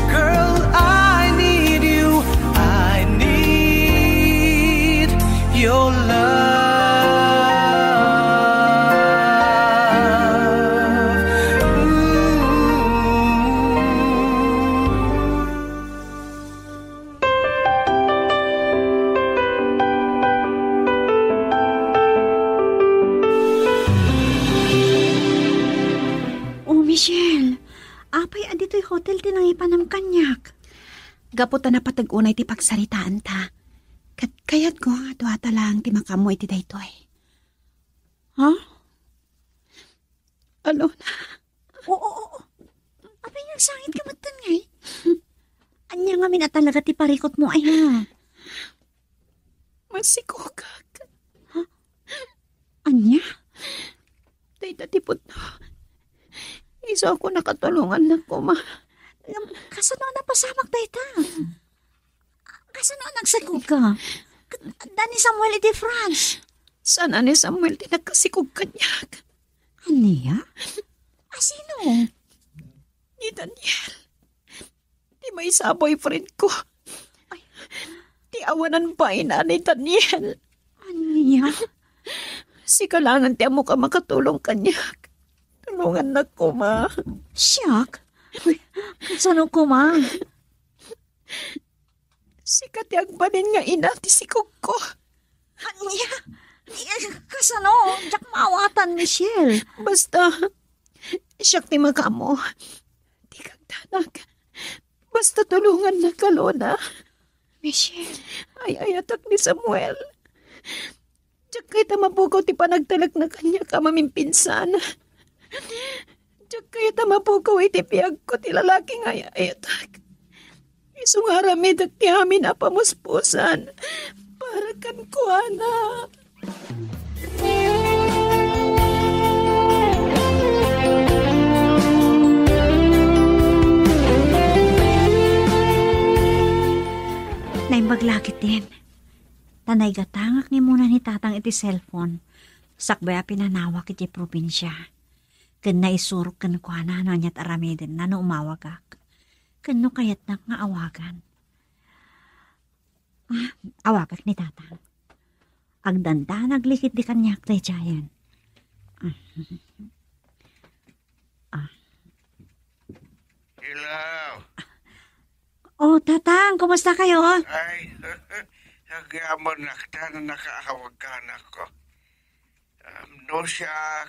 Girl, I need you. I need your love. Oh, Michelle, apay a ditoy hotel ti gapu ta napateg unay ti pagsaritaanta. Ket kayatko nga duata laeng ti makaammo iti daytoy. Ha? Alona? Oo, oo. Apay nga sangit ka met ngay? Ania ngamin a talaga ti parikutmo, aya? Masikogak. Ha? Ania? Dayta ti pudno. Isu a kunaka tulongannak koma. Ngem, kasano a napasamak dayta? Kasano a nagsikog ka? Ket adda ni Samuel iti France. Saan a ni Samuel ti nagkasikog kaniak? Ania? A, sino? Ni Daniel. Ti maysa a boyfriend ko. Ay. Ti awanan baina ni Daniel. Ania? Sika laengen ti ammok a makatulong kaniak. Tulongannak koma. Siak? Uy, kasano koma? Sika ti agbalin nga ina ti sikogko. Ania? Ni, kasano? Diak maawatan, Michelle. Basta, siak ti makaammo. Dika agdanag. Basta tulongannak, Alona. Michelle. Ay-ayatek ni Samuel. Diak kayat a mapukaw ti panagtalekna kaniak a mamimpinsan. Diak kayat a mapukaw iti biagko ti lalaki nga ay-ayatek. Isu nga aramidek ti amin a pamuspusan para kenkuana. Naimbag la ketdin. Ta naigatangak ni Mona ni Tatang iti cellphone, sakbay a pinanawak iti probinsia. Ken naisurok kenkuana no aniat aramidenna no umawagak. Ken no kayatnak nga awagan. Ah, awagak ni Tatang. Agdandanag la ketdi kaniak daydiayen. Ah. Ah. Hello. Oh, Tatang, kumusta kayo? Ay, agyamanak ta no nakaawag ka, anakko. Um, no siak,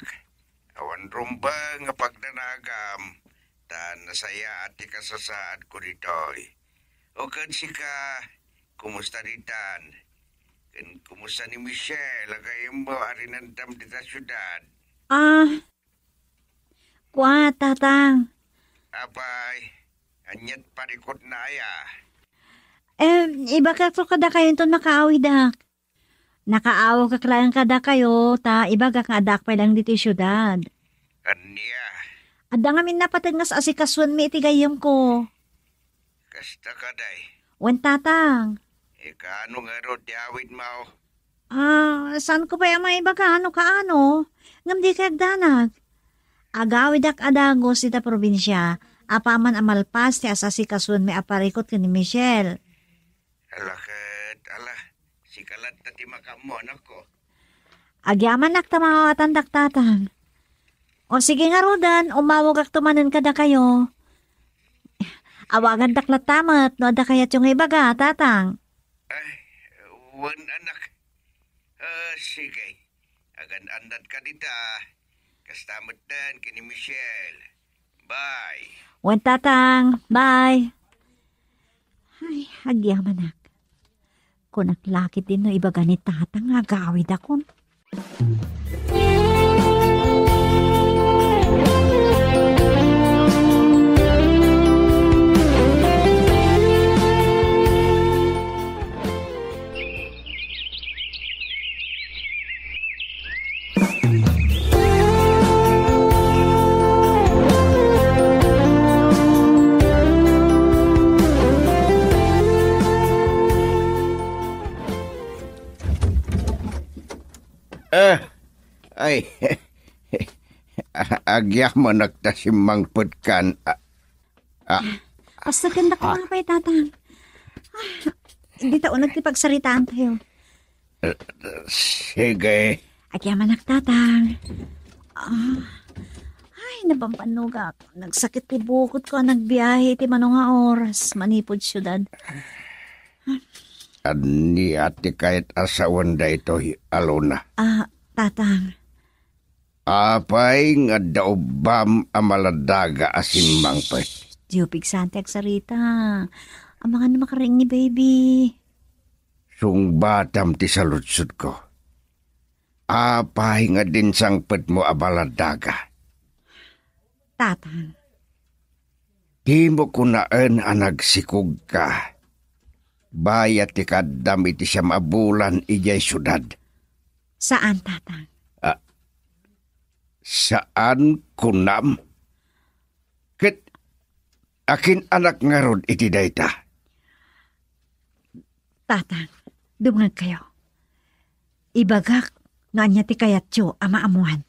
awan rumbeng nga pagdanagam, ta nasayaat ti kasasaadko ditoy. O ken sika, kumusta ditan? Ken kumusta ni Michelle, a gayyemmo a rinandam dita siudad? Ah, kua, Tatang. Apay, aniat parikutna aya? Eh, ibagakto kadakayo inton makaawidak. Nakaawagak laeng kadakayo, ta ibagak nga addaak pay laeng ditoy siudad. Ania? Adda ngamin napateg nga asikasuenmi iti gayyemko. Kasta kadi? Wen, Tatang. Ikaano ngarud ti awidmo? Ah, saanko pay a maibaga no kaano, ngem dika agdanag. Agawidak a dagus ita probinsia, apaman a malpas ti asasikasuenmi a parikut ken ni Michelle. Ala ket, ala, sika latta ti makaammo, anakko. Agyamanak ta maawatandak, Tatang. O sige ngaruden, umawagakto manen kadakayo. Awagandak latta met no adda kayatyo nga ibaga, Tatang. Ay, wen, anak. Ah, sige. Agan-annadka dita. Kasta metten ken ni Michelle. Bye. Wen, Tatang. Bye. Ay, agyamanak. Kunak la ketdin no ibaga ni Tatang nga agawidakon. Eh, ay, agyamanak ta simmangpetkan. Ah, ah, Pastakendak ah. Nga pay, Tatang. Ah, dita uneg ti pagsaritaan tayo. Eh, sige. Agyamanak, Tatang. Ah, ay, nabambanogak. Nagsakit ti bukod ko, nagbiahe ti mano nga oras, manipud syudad. Ania ti kayat a sawen daytoy, Alona? Ah, Tatang. Apay nga adda ubbam a maladaga a simmangpet? Diyo pigsan ti agsarita. Amangan makariing ni baby. Sungbatam ti saludsodko. Apay nga dinsangpetmo a baladdaga? Tatang. Dimo kunaen a nagsikogka. Bayat ti kaaddam iti siam a bulan idiay siudad. Saan, Tatang. Ah, saan kunam? Ket akin-anak ngarud iti dayta? Tatang, dumngegkayo. Ibagak no ania ti kayatyo a maammoan.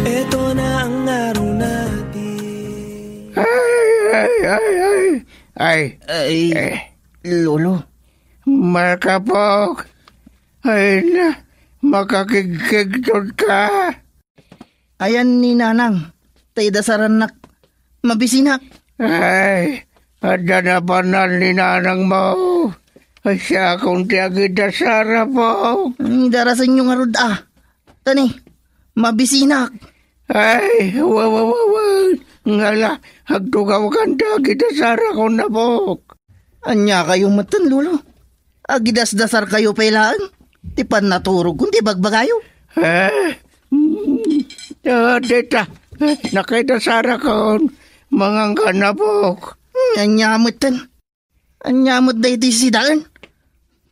Eto na ang araw natin. Ay, ay, ay, ay. Ay, eh. Lolo. Makapok. Ay na, makakigkigtot ka. Ayan ni Nanang, ta idasarannak. Mabisinak. Ay, adda napanan ni Nanang mo. Ay, siakon ti agidasara, Pok. Idarasanyo ngarud, a. Tani, mabisinak. Ay, wa, wa, wa, wa. Ngala, agtugawkan ti agidasarakon, Pok. Ania kayo metten, Lolo? Agidasdasarkayo pay laeng ti pannaturogkon ti bagbagayo. Eh? Mm. Ah, dita. Eh, nakaidasarakon. Manganka, Pok. Hmm, ania metten? Ania met daytoy sidaen?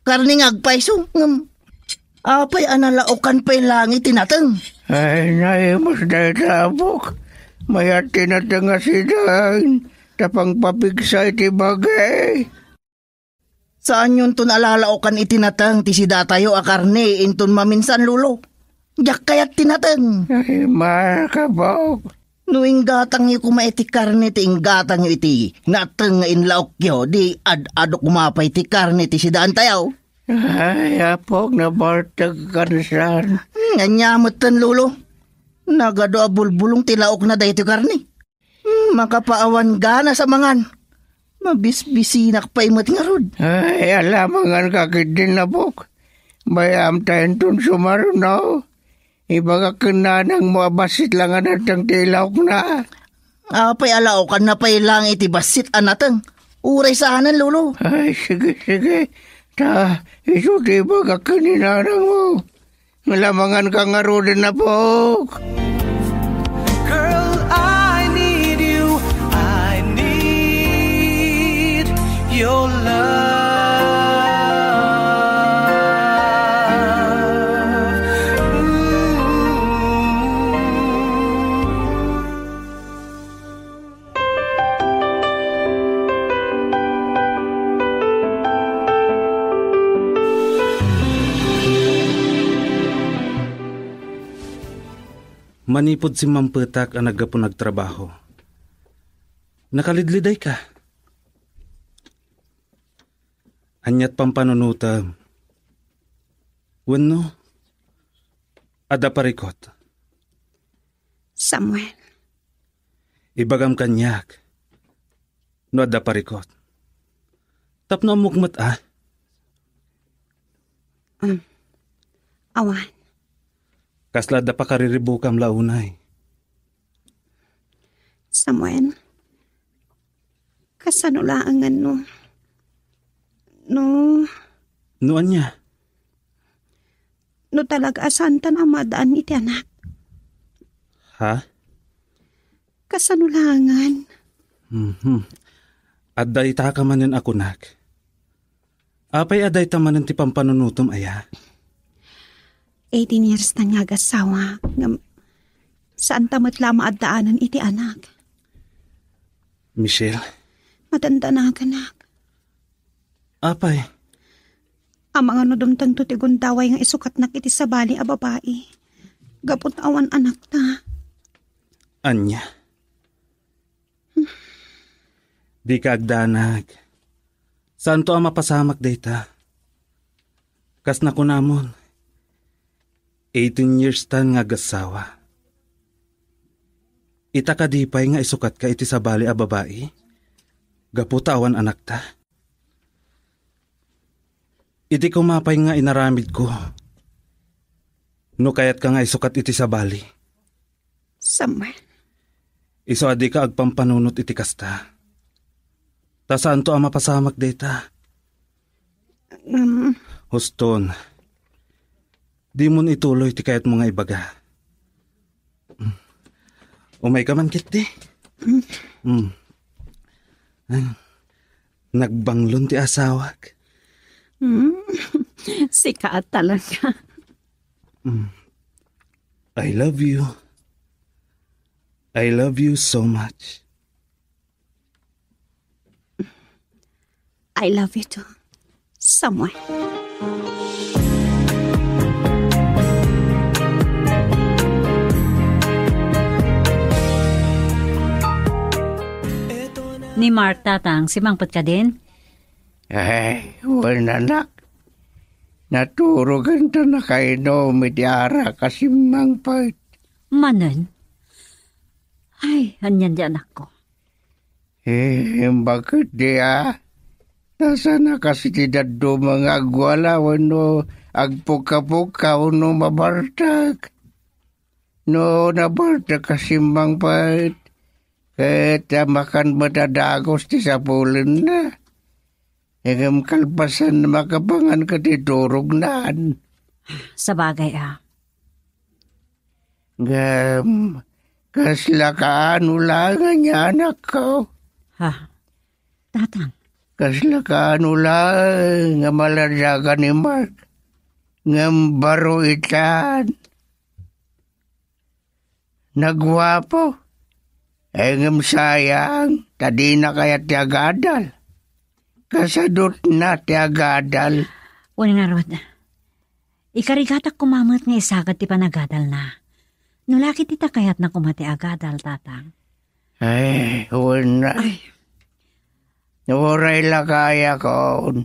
Karne nga agpayso, ngem apay a nalaokan pay laeng iti nateng? Ay, naimus dayta, Pok. Mayat ti nateng a sidaen, ta pangpapigsa iti bagi. Saanyonton a lalaokan iti nateng ti sidatayo a karne inton maminsan, Lolo. Diak kayat ti nateng. Ay, makapok. No inggatangyo koma iti karne ti inggatangyo iti nateng nga inlaokyo, di ad-ado koma pay ti karne ti sidaantayo. Ay, apok, nabartek kansan. Hmm, ania metten, Lolo? Nagadu a bulbulong ti laokna daytoy karne. Hmm, makapaawan ganas a mangan. Mabisbisinak pay met ngarud. Ay, ala, manganka ketdin, Pok. Bay-am ta inton sumaruno. Ibagak ken nanangmo a bassit la nga nateng ti ilaokna. Apay a laokanna pay laeng iti bassit a nateng? Uray saanen, Lolo. Ay, sige, sige. Ta, isu ti ibagak ken ni nanangmo. Lamangan ka ngaruden, Pok. Girl, I need you. I need your love. Mm. Manipud simmampetak a naggapu nagtrabaho, nakalidlidayka. Aniat pampanunotem? Wenno, adda parikut? Samuel. Ibagam kaniak no adda parikut. Tapno ammok met a. Um, awan. Kasla adda pakariribukam la unay? Samuel, kasano laengen no, no... No ania? No talaga a saantan a maadaan iti anak. Ha? Kasano laengen? Mhm. Adda itaka manen a kunak. Apay a dayta manen ti pampanunotem aya? Eighteen years ta nga agassawa, ngem saanta met la a maaddaanen iti anak. Michelle? Madandanaganak. Apay? Amangan no dumtengto ti gundaway nga isukatnak iti sabali a babai. Gapu ta awan anakta. Ania? Dika agdanag. Saanto a mapasamak dayta. Kas nakunamon, eighteen years tan nga agassawa. Ita kadi pay nga isukatka iti sabali a babai? Gapu ta awan anakta. Iti koma pay nga inaramidko, no kayatka nga isukat iti sabali, Samuel. Isu a dika agpampanunot iti kasta. Ta saanto a mapasamak dayta. Um. Huston, dimon ituloy ti kayatmo nga ibaga. Umayka man, Kitty. Mm. Ay, nagbanglon ti asawak. Mm. Sika talaga. Mm. I love you. I love you so much. I love you too, Samuel. Ni Mark, Tatang, simmangpet kadin? Ay, wen, anak. Naturogen ta nakainom iti arak a simmangpet. Manen? Ay, anian di anakko? Eh, imbag ketdi a. Ta saan a kas iti dadduma nga agwala wenno agpukkapukaw no mabartek. No nabartek a simmangpet, ket makan met a dagus ti sapulenna. Ngem kalpasan, makapangan ket iturognan. Sabagay a. Ngem, kasla kaano laeng ania, anakko? Ha? Tatang. Kasla kaano laeng a maladagan ni Mark? Ngem baro itan. Naguapo. Eh, ngem sayang, ta dina kayat ti agadal. Kasadutna ti agadal. Wen ngarud, ikarigatak koma met nga isagad ti panagadalna. No la ket ita kayatna koma ti agadal, Tatang. Ay, wen. Ay. Uray la kayakon.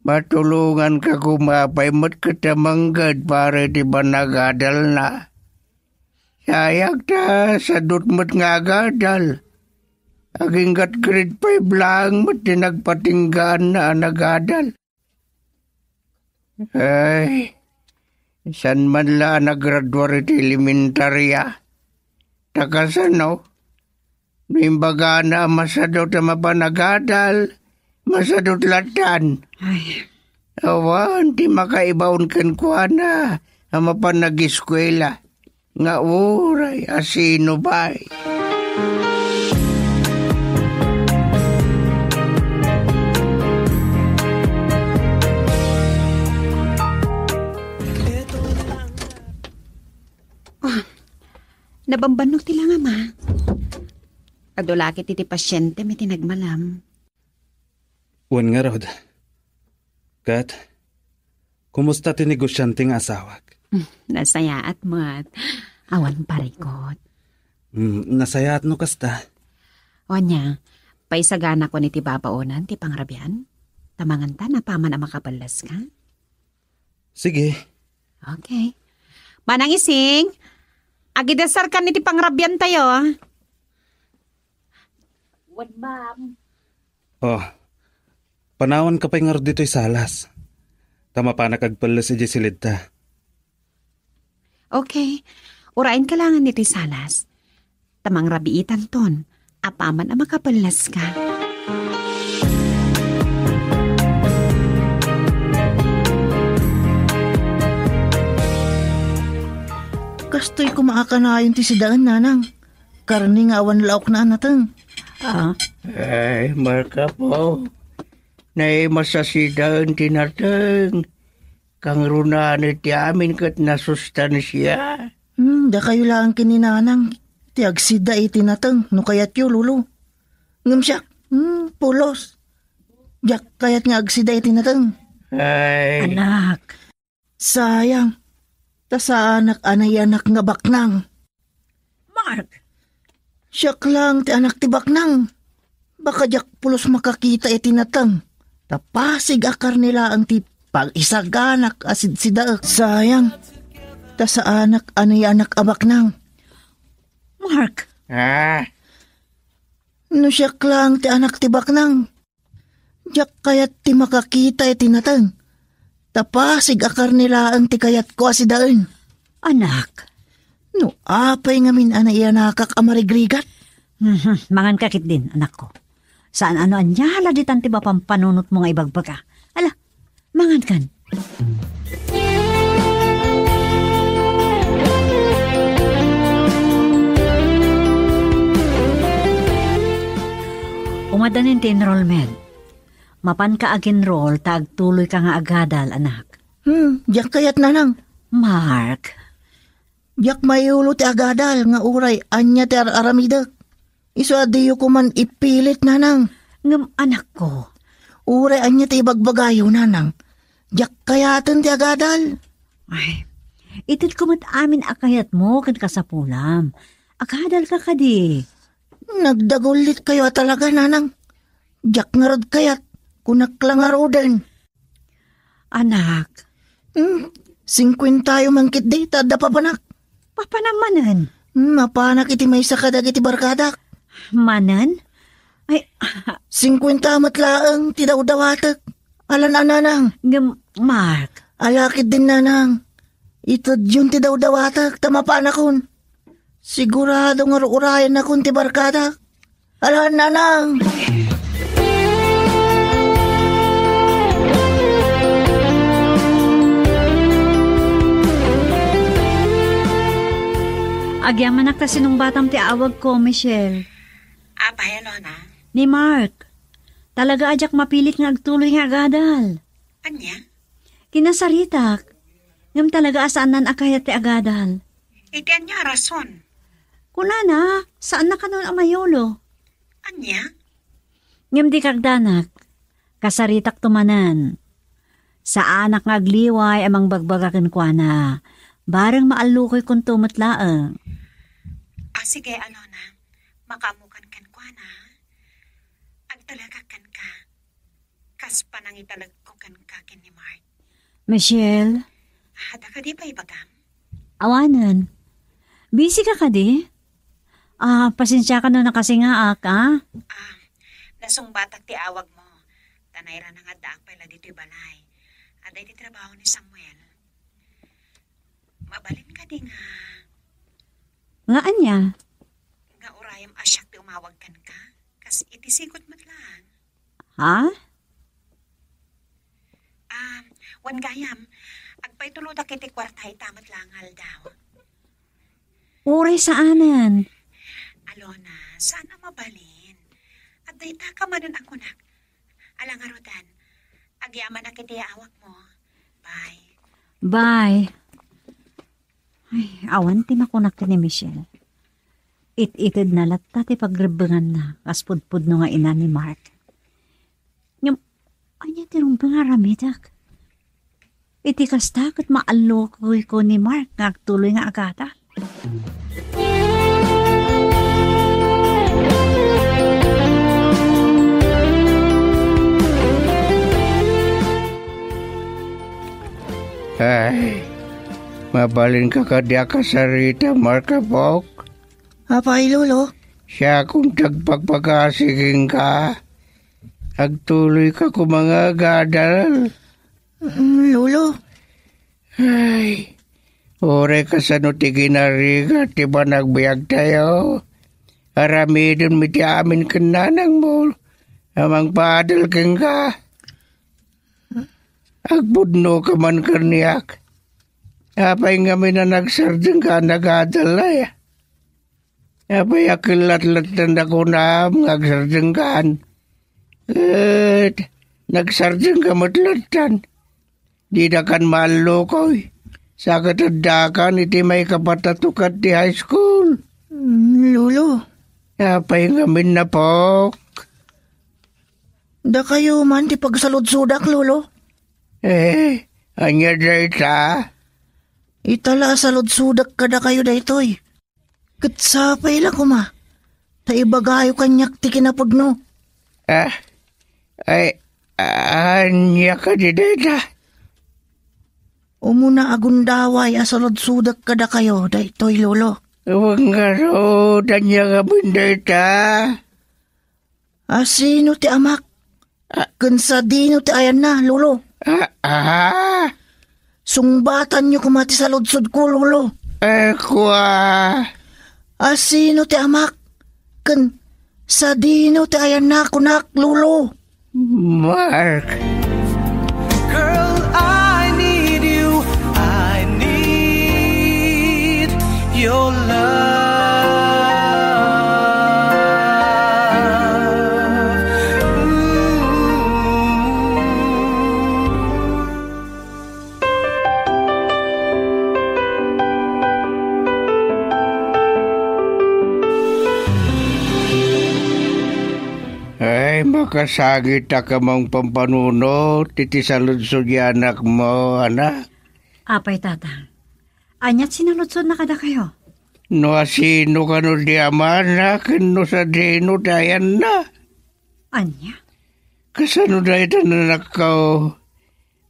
Matulonganka koma pay met ket a mangged para iti panagadalna. Sayang ta sadut met nga agadal. Aginggat grade five laeng met ti nagpatinggaanna a nagadal. Ay, saan man la a nagraduar iti elementarya. Ta kasano? No imbagana a masadut a mapan agadal, masadut lattan. Ay. Awan ti makaibaon kenkuana a mapan ageskuela. Nga uray a sinubay. Ah, nabambannok ti langam, a. Adu la ket iti pasiente mi ti nagmalam. Wen ngarud. Ket, kumusta ti negosiante nga asawak? Mm, nasayaat met. Awan parikut. Mm, nasayaat no kasta. O ania, paisaganakon iti babaonan ti pangrabian? Ta mangan ta, apaman a makapelleska? Sige. Okay. Manang Ising, agidesarkan iti pangrabiantayo. Wen, ma'am. Oh, panawanka pay ngarud ditoy salas. Ta mapanak agpelles idiay silidta. Okay. Uraenka laengen ditoy salas. Ta mangrabiitanton, apaman a makapelleska. Kastoy koma a kanayon ti sidaen, nanang. Karne nga awan laokna a nateng. Ah. Ay, Mark apo. Naimas a sidaen ti nateng. Kangrunaan iti amin ket nasustansia. Hmm, dakayo laeng ken ni nanang ti agsida iti nateng no kayatyo, lolo. Ngem siak, hmm, pulos. Diak kayat nga agsida iti nateng. Ay. Anak. Sayang. Ta saanak a nayanak nga baknang. Mark! Siak laeng ti anak ti baknang. Baka diak pulos makakita iti nateng. Ta pasig a karne laeng ti Pag-isaganak a sidsidaek. Sayang, ta saanak a nayanak a baknang. Mark! Ah, no siak laeng ti anak ti baknang, diak kayat ti makakita iti nateng. Ta pasig a karne laeng ti kayatko a sidaen. Anak. No apay ngamin a naiyanakak a marigrigat? Mhm, manganka ketdin, anakko. Saan a no ania la ditan ti mapampanunotmo nga ibagbaga. Ala, mangankan. Umadanin ti enrollment. Mapanka ag-enroll ta agtuloyka nga agadal, anak. Hmm, diak kayat, nanang. Mark. Diak maiulo ti agadal nga uray ania ti ar-aramidek. Isu a diyo koman ipilit, nanang. Ngem anakko. Uray ania ti ibagbagayo, nanang. Diak kayaten ti agadal. Ay, itedko met amin a kayatmo ken kasapulam. Agadalka kadi. Nagdagullitkayo a talaga, nanang. Diak ngarud kayat, kunak la ngaruden. Anak. Hmm, singkuentayo man ketdi ta adda papanak. Papanam manen? Hmm, mapanak iti maysa kadagiti barkadak. Manen? Ay, singkuenta met laeng ti dawdawatek. Alan a, nanang. Ngem, Mark. Ala ketdin, nanang. Itedyon ti dawdawatek ta mapanakon. Sigurado nga ur-urayannakon ti barkadak. Alan, nanang. Agyamanak ta sinungbatam ti awagko, Michelle. Apay, Alona? Ni Mark. Talaga a diak mapilit nga agtuloy nga agadal. Ania? Kinasaritak. Ngem talaga a saannan a kayat ti agadal. Iti ania a rason? Kunana, saanna kanon a mayulo. Ania? Ngem di kagdanak, kasaritakto manen. Saanak nga agliway a mangbagbaga kenkuana. Bareng maallukoykonto met laeng. Ah, sige, Alona. Makaammokan kenkuana. Agtalekak kenka. Kas panangitalegko kenka ken ni Mark. Michelle? Adda kadi pay ibagam? Awanen. Busy ka kadi? Ah, pasensiaka no nakasingaak, ah? Ah, nasungbatak ti awagmo. Ta nairana nga addaak pay la ditoy balay. Adda iti trabaho ni Samuel. Mabalin kadi nga Nga ania? Nga urayem a siak ti umawag kenka? Kas iti sigud met laeng. Ha? Ah, wen gayam, agpaitulodak iti kuarta ita met la nga aldaw. Uray saanen. Alona, saan a mabalin. Adda ita ka manen a kunak. Ala ngaruden, agyamanak iti awagmo. Bye. Bye. Ay, awan ti makunak ken ni Michelle. It-itedna latta ti pagrebbenganna kas pudpudno nga ina ni Mark. Ngem, ania ti rumbeng a aramidek? Iti kasta, ket maallukoyko ni Mark nga agtuloy nga agadal. Ay, mabalinka kadi a kasarita, Mark, apok? Apay, Lolo? Siakon ti agpagpakasi kenka. Agtuloyka koma nga agadal. Mm, Lolo. Ay, uray kasano ti ginarigat ti panagbiagtayo, aramidem iti amin ken nanangmo a mangpaadal kenka. Agpudnoka man kaniak. Apay ngamin a nagsardengka a nagadal aya? Apay a ket latlattan a kunam nga agsardengkan? Ket nagsardengka met lattan. Didakan maallukoy. Sa ket addakan iti maikapat a tukat ti high school. Mm, Lolo. Apay ngamin, apok? Dakayo man ti pagsaludsodak, Lolo. Eh, ania dayta? Ita la a saludsodak kadakayo daytoy. Ket sapay la koma, ta ibagayo kaniak ti kinapudno. Ah, ay, ania kadi dayta? Umuna a gundaway a saludsodek kadakayo daytoy, Lolo. Wen ngarud, ania ngamin dayta? A sino ti amak? A- Ken sadino ti ayanna, Lolo? A-, a? Sungbatanyo koma ti saludsodko, Lolo. Eh, kua? A sino ti amak? Ken sadino ti ayanna, kunak, Lolo? Mark. Girl, I need you. I need your love. Ooh. Ay, makasangit a kamang pampanunot iti saludsod ti anakmo, anak. Apay, Tatang, ania ti sinaludsodna kadakayo? No asino kano di amana, ken no sadino ti ayanna? Ania? Kasano dayta, anakko?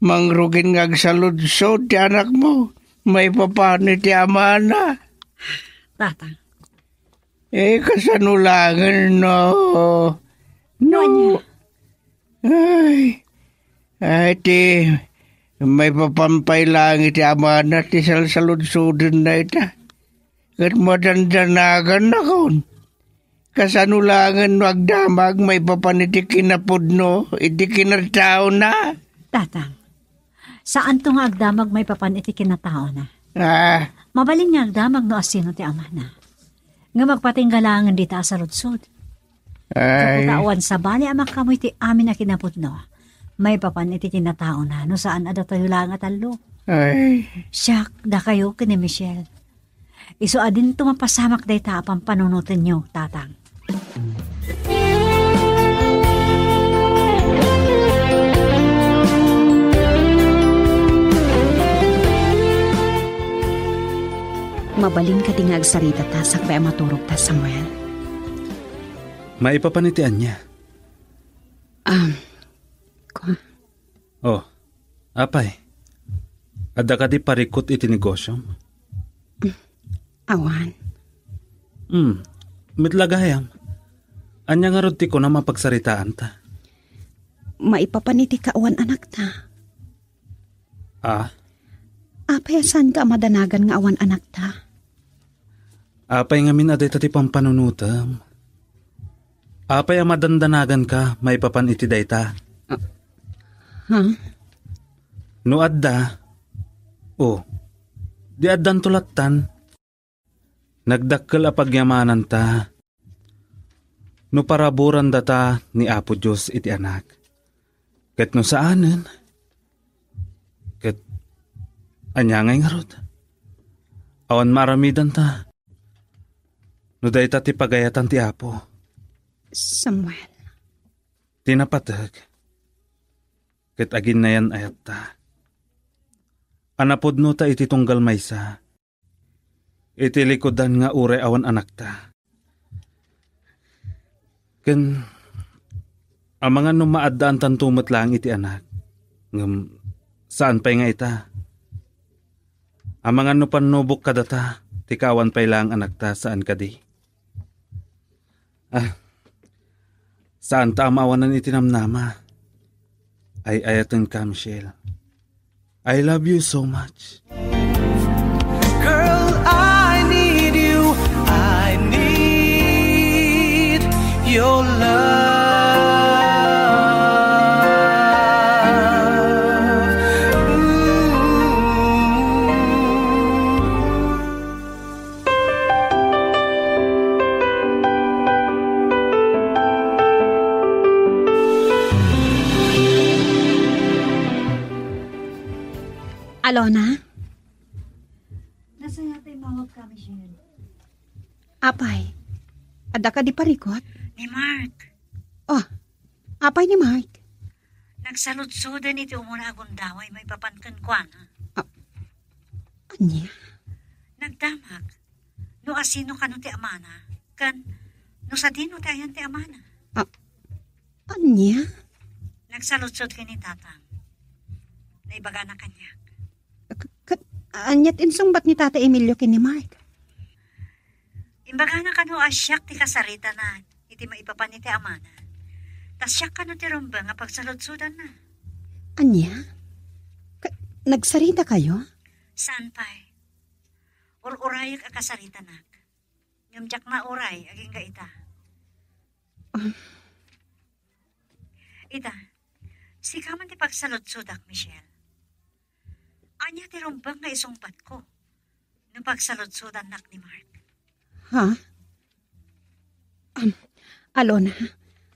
Mangrugin nga agsaludsod ti anakmo maipapan iti amana. Tatang. Eh, kasano laengen no, no, ania? Ay, ay, ti maipapan pay laeng iti amana ti salsaludsodenna ita. Ket madandanagan nakon. Kasano laengen no agdamag maipapan iti kinapudno, iti kinataona? Tatang, saanto nga agdamag maipapan iti kinataona. Ah. Mabalin nga agdamag no asino ti amana. Ngem agpatingga laengen dita a saludsod. Ay. Gapu ta awan sabali a makaammo iti amin a kinapudno maipapan iti kinataona no saan a datayo laeng a tallo. Ay. Siak, dakayo ken ni Michelle. Isu a dinto mapasamak dayta a pampanunotenyo, Tatang. Mabalin kadi nga agsarita ta sakbay a maturogta, Samuel? Maipapan iti ania? Um, kua. Oh, apay, adda kadi parikut iti negosyom? Awan. Hmm, met la gayam. Ania ngarud ti kunam a pagsaritaanta? Maipapan iti kaawan anakta. Ah? Apay a saanka a madanagan nga awan anakta? Apay ngamin a dayta ti pampanunotem? Apay a madandanaganka maipapan iti dayta? Ah, ha? No adda, o, di addanto lattan. Nagdakkel a pagyamananta no paraburandata ni Apo Dios iti anak. Ket no saanen, ket ania ngay ngarud? Awan maaramidanta no dayta ti pagayatan ti Apo. Samuel. Ti napateg, ket aginnayan-ayatta a napudnota iti tunggal maysa, iti likudan nga uray awan anakta. Ken amangan no maaddaantanto met laeng iti anak, ngem saan pay nga ita. Amangan no pannubok kadata ti kaawan pay laeng anakta, saan kadi? Ah, saanta a maawanan iti namnama. Ay-ayatenka, Michelle. I love you so much. Girl, I need you. I need your love. Ooh. Alona? Nasaya ti immawag ka, Michelle? Apay, adda kadi parikut? Ni Mark. Oh, apay ni Mark? Nagsaludsoden iti umuna a gundaway maipapan kenkuana. Ah, ania? Nagdamag no asino kano ti amana, ken no sadino ti ayan ti amana. Ah, ania? Nagsaludsod ken ni Tatang. Naibagana kaniak. K-, Ania ti insungbat ni Tata Emilio ken ni Mark? Imbagana kano a siak ti kasaritanak iti maipapan iti amana. Ta siak kano ti rumbeng a pagsaludsodanna. Ania? Ka-, nagsarita kayo? Saan pay? Ur-urayek a kasaritanak. Ngem diak nauray agingga ita. Ah. Ita, sika man ti pagsaludsodak, Michelle. Ania ti rumbeng nga isungbatko no pagsaludsodannak ni Mark? Ha? Am, Alona,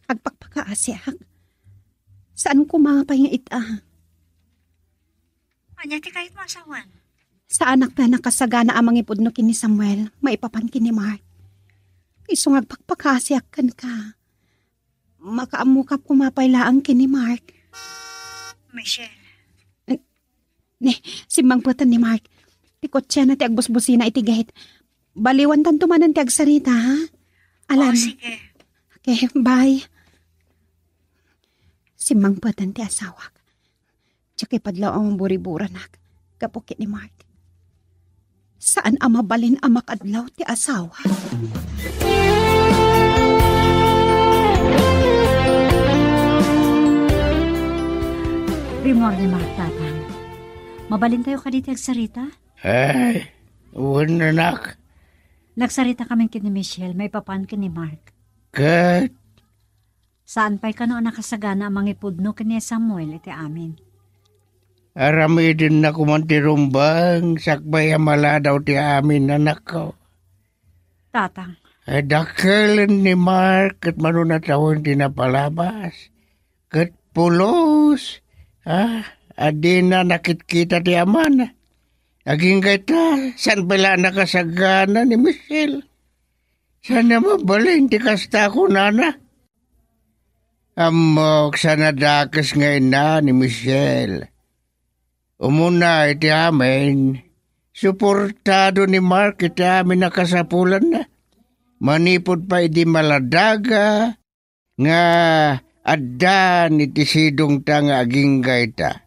agpakpakaasiak. Saan koma pay nga ita. Ania ti kayatmo a sawen? Saanak a nakasagana a mangipudno ken ni Samuel maipapan ken ni Mark. Isu nga agpakpakaasiak kenka. Makaammokak koma pay laeng ken ni Mark. Michelle. Ne, simmangpeten ni Mark. Ti kotsena ti agbusbusina iti gate. Baliwantanto manen ti agsarita, ha? Alan. Oh, sige. Okay, bye. Simmangpeten ti asawak. Diak ipadlaw a maburiburanak gapu ken ni Mark. Saan a mabalin a makadlaw ti asawa. Rimmuar ni Mark, Tatang. Mabalintayo kadi ti agsarita? Ay, wen, anak. Nagsarita kami ken ni Michelle maipapan ken ni Mark. Ket? Saan pay kano a nakasagana a mangipudno ken ni Samuel iti amin. Aramidenna koman ti rumbeng sakbay a maladaw ti amin, anakko. Tatang. Eh, dakkelen ni Mark ket mano a tawen ti napalabas. Ket pulos, ah, a dina nakitkita ti amana. Agingga ita, saan pay la a nakasagana ni Michelle. Saan a mabalin ti kasta a kunana. Ammok, saan a dakes nga ina ni Michelle. Umuna iti amin, suportado ni Mark iti amin a kasapulanna. Manipud pay idi maladaga nga addan iti sidongta nga agingga ita.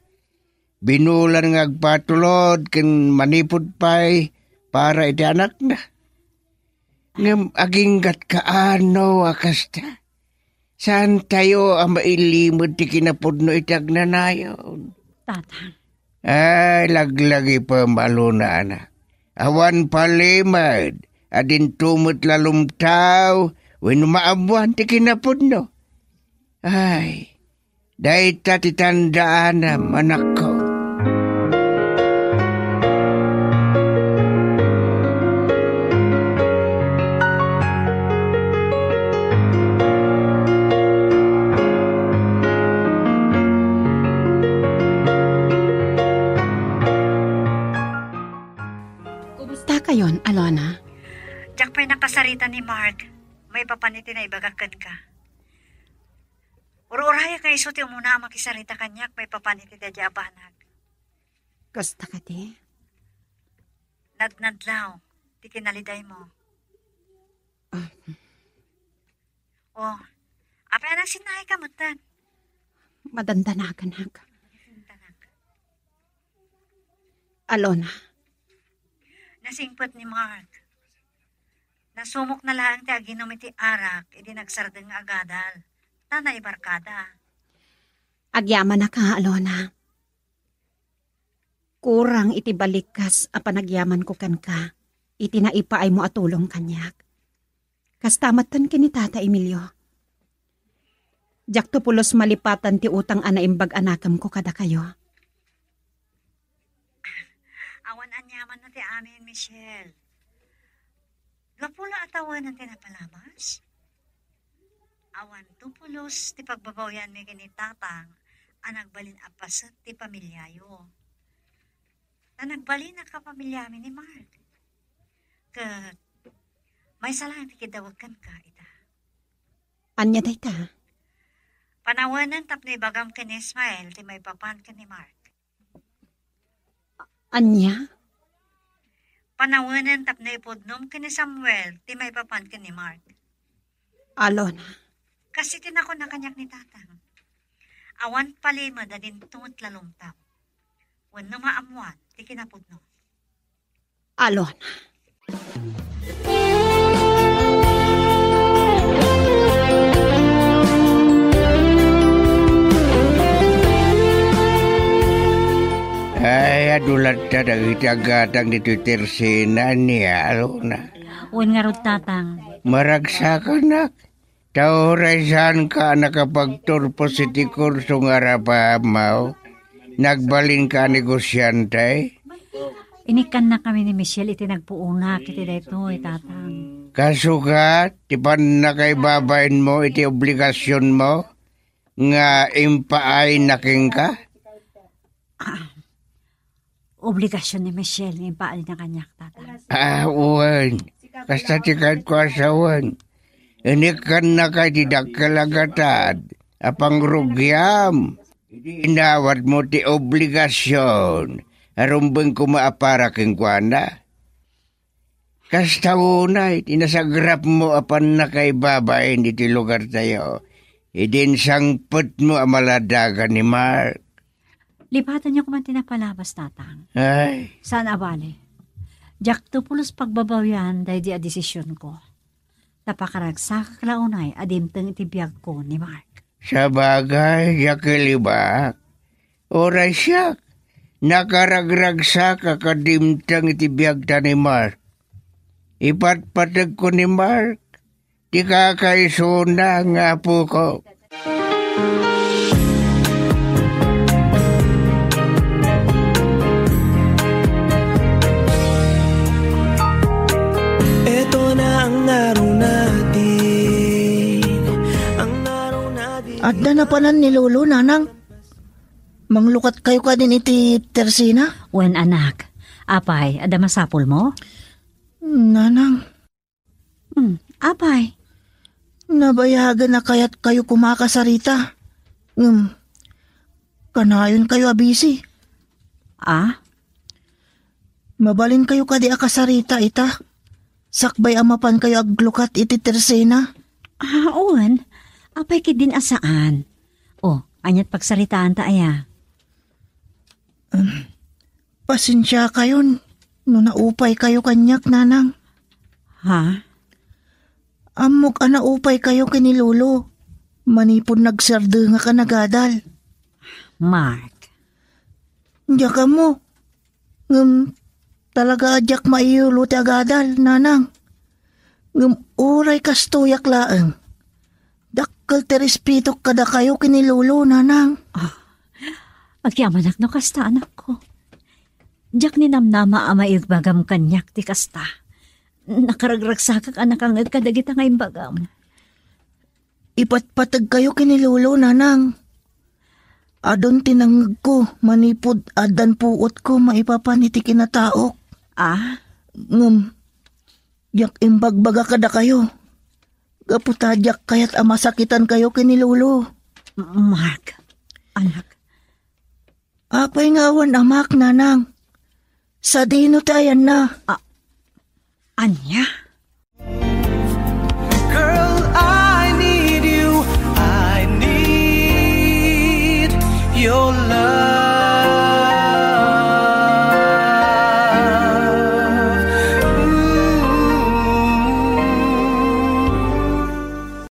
Binulan nga agpatulod ken manipud pay para iti anakna. Ngem aginggat kaano a kasta? Saantayo a mailimed ti kinapudno iti agnanayon. Tatang. Ay, laglagipem, Alona, anak. Awan palimed, adinto met lalumtaw, wenno maammoan ti kinapudno. Ay, dayta ti tandaanam, anakko. Kumusta kayon, Alona? Diak pay nakasarita ni Mark maipapan iti naibagak kenka. Ur-urayak nga isu ti umuna a makisarita kaniak maipapan iti daydiay a banag. Kasta kadi? Nadnadlaw ti kinalidaymo. Ah. Oh, apay a nagsinnaayka metten? Madandanaganak. Alona. Nasingpet ni Mark. Nasumokna laeng ti aginom iti arak idi nagsardeng nga agadal. Ta naibarkada. Agyamanaka, Alona. Kurang iti balikkas a panagyamanko kenka iti naipaaymo a tulong kaniak. Kasta metten ken ni Tata Emilio. Diakto pulos malipatan ti utang a naimbag a nakemko kadakayo. Awan aniamanna ti amin, Michelle. Dua pulo a tawenan ti napalabas. Awan tupulos ti pagbabawianmi ken ni Tatang a nagbalin a paset ti pamiliayo. Ta nagbalinak a pamiliami ni Mark. Ket maysa laeng ti kiddawek kenka ita. Ania dayta? Panawenen tapno ibagam ken ni Ismael ti maipapan ken ni Mark. Ania? Panawenen tapno ipudnom ken ni Samuel ti maipapan ken ni Mark. Alona. Kas iti nakuna kaniak ni Tatang, awan palimed a dinto met lalumtaw wenno maammoan ti kinapudno. Alona. Ay, adu latta dagiti agatang ditoy Tersina, ania, Alona? Wen ngarud, Tatang. Maragsakanak. Ta uray saanka a nakapagturpos iti kurso nga arapaapmo, nagbalinka a negosiante? Inikkannakami ni Michelle iti nagpuonak iti daytoy, Tatang. Kasukat, ti pannakaibabainmo iti obligasionmo nga impaayna kenka? Ah, obligasion ni Michelle nga impaayna kaniak, Tatang. Ah, wen. Kasta ti kayatko a sawen. Inikkannaka iti dakkel a gatad a pangrugiam. Idi inawatmo ti obligasion a rumbeng koma a para kenkuana. Kasta unay ti nasagrapmo a pannakaibabain iti lugartayo, idi insangpetmo a maladagan ni Mark. Lipatanyo koma ti napalabas, Tatang. Ay. Saan a bale. Diakto pulos pagbabawian daydi a desisionko. Ta pakaragsakak la unay a dimteng iti biagko ni Mark. Sabagay, diak ilibak. Uray siak, nakaragragsakak a dimteng iti biagta ni Mark. Ipatpategko ni Mark, ti kakaisuna nga apoko. Eto na ang narunati. Ang narunati. Adda napanan ni Lolo, Nanang. Manglukat kayo kadin iti Tersina? Wen, anak. Apay, adda masapulmo? Nanang. Hmm, apay? Nabayagen a kayat kayo kumakasarita. Ngem, kanayon kayo a busy. Ah? Mabalin kayo kadi a kasarita ita? Sakbay a mapan kayo aglukat iti Tersina? Ah, wen. Apay ketdin a saan? Oh, aniat pagsaritaan ta aya? Pasensia kayon no naupay kayo kaniak, Nanang. Ha? Ammok a naupay kayo ken ni Lolo manipud nagsardengak a nagadal. Mark. Diak ammo. Ngem talaga a diak maiyulo ti agadal, Nanang. Ngem uray kastoyak laeng, dakkel ti respetok kadakayo ken ni Lolo, Nanang. Ah, agyamanak no kasta, anakko. Diak ninamnama a maigbagam kaniak ti kasta. Nakaragragsakak a nakangngeg kadagita nga imbagam. Ipatpateg kayo ken ni Lolo, Nanang. Adun ti nangngegko manipud addan puotko maipapan iti kinataok. Ah? Ngem, diak imbagbaga kadakayo. Gapu ta diak kayat a masakitan kayo ken ni Lolo. Mark, anak. Apay nga awan amak, Nanang? Sadino ti ayanna? Ah, ania? Girl, I need you. I need your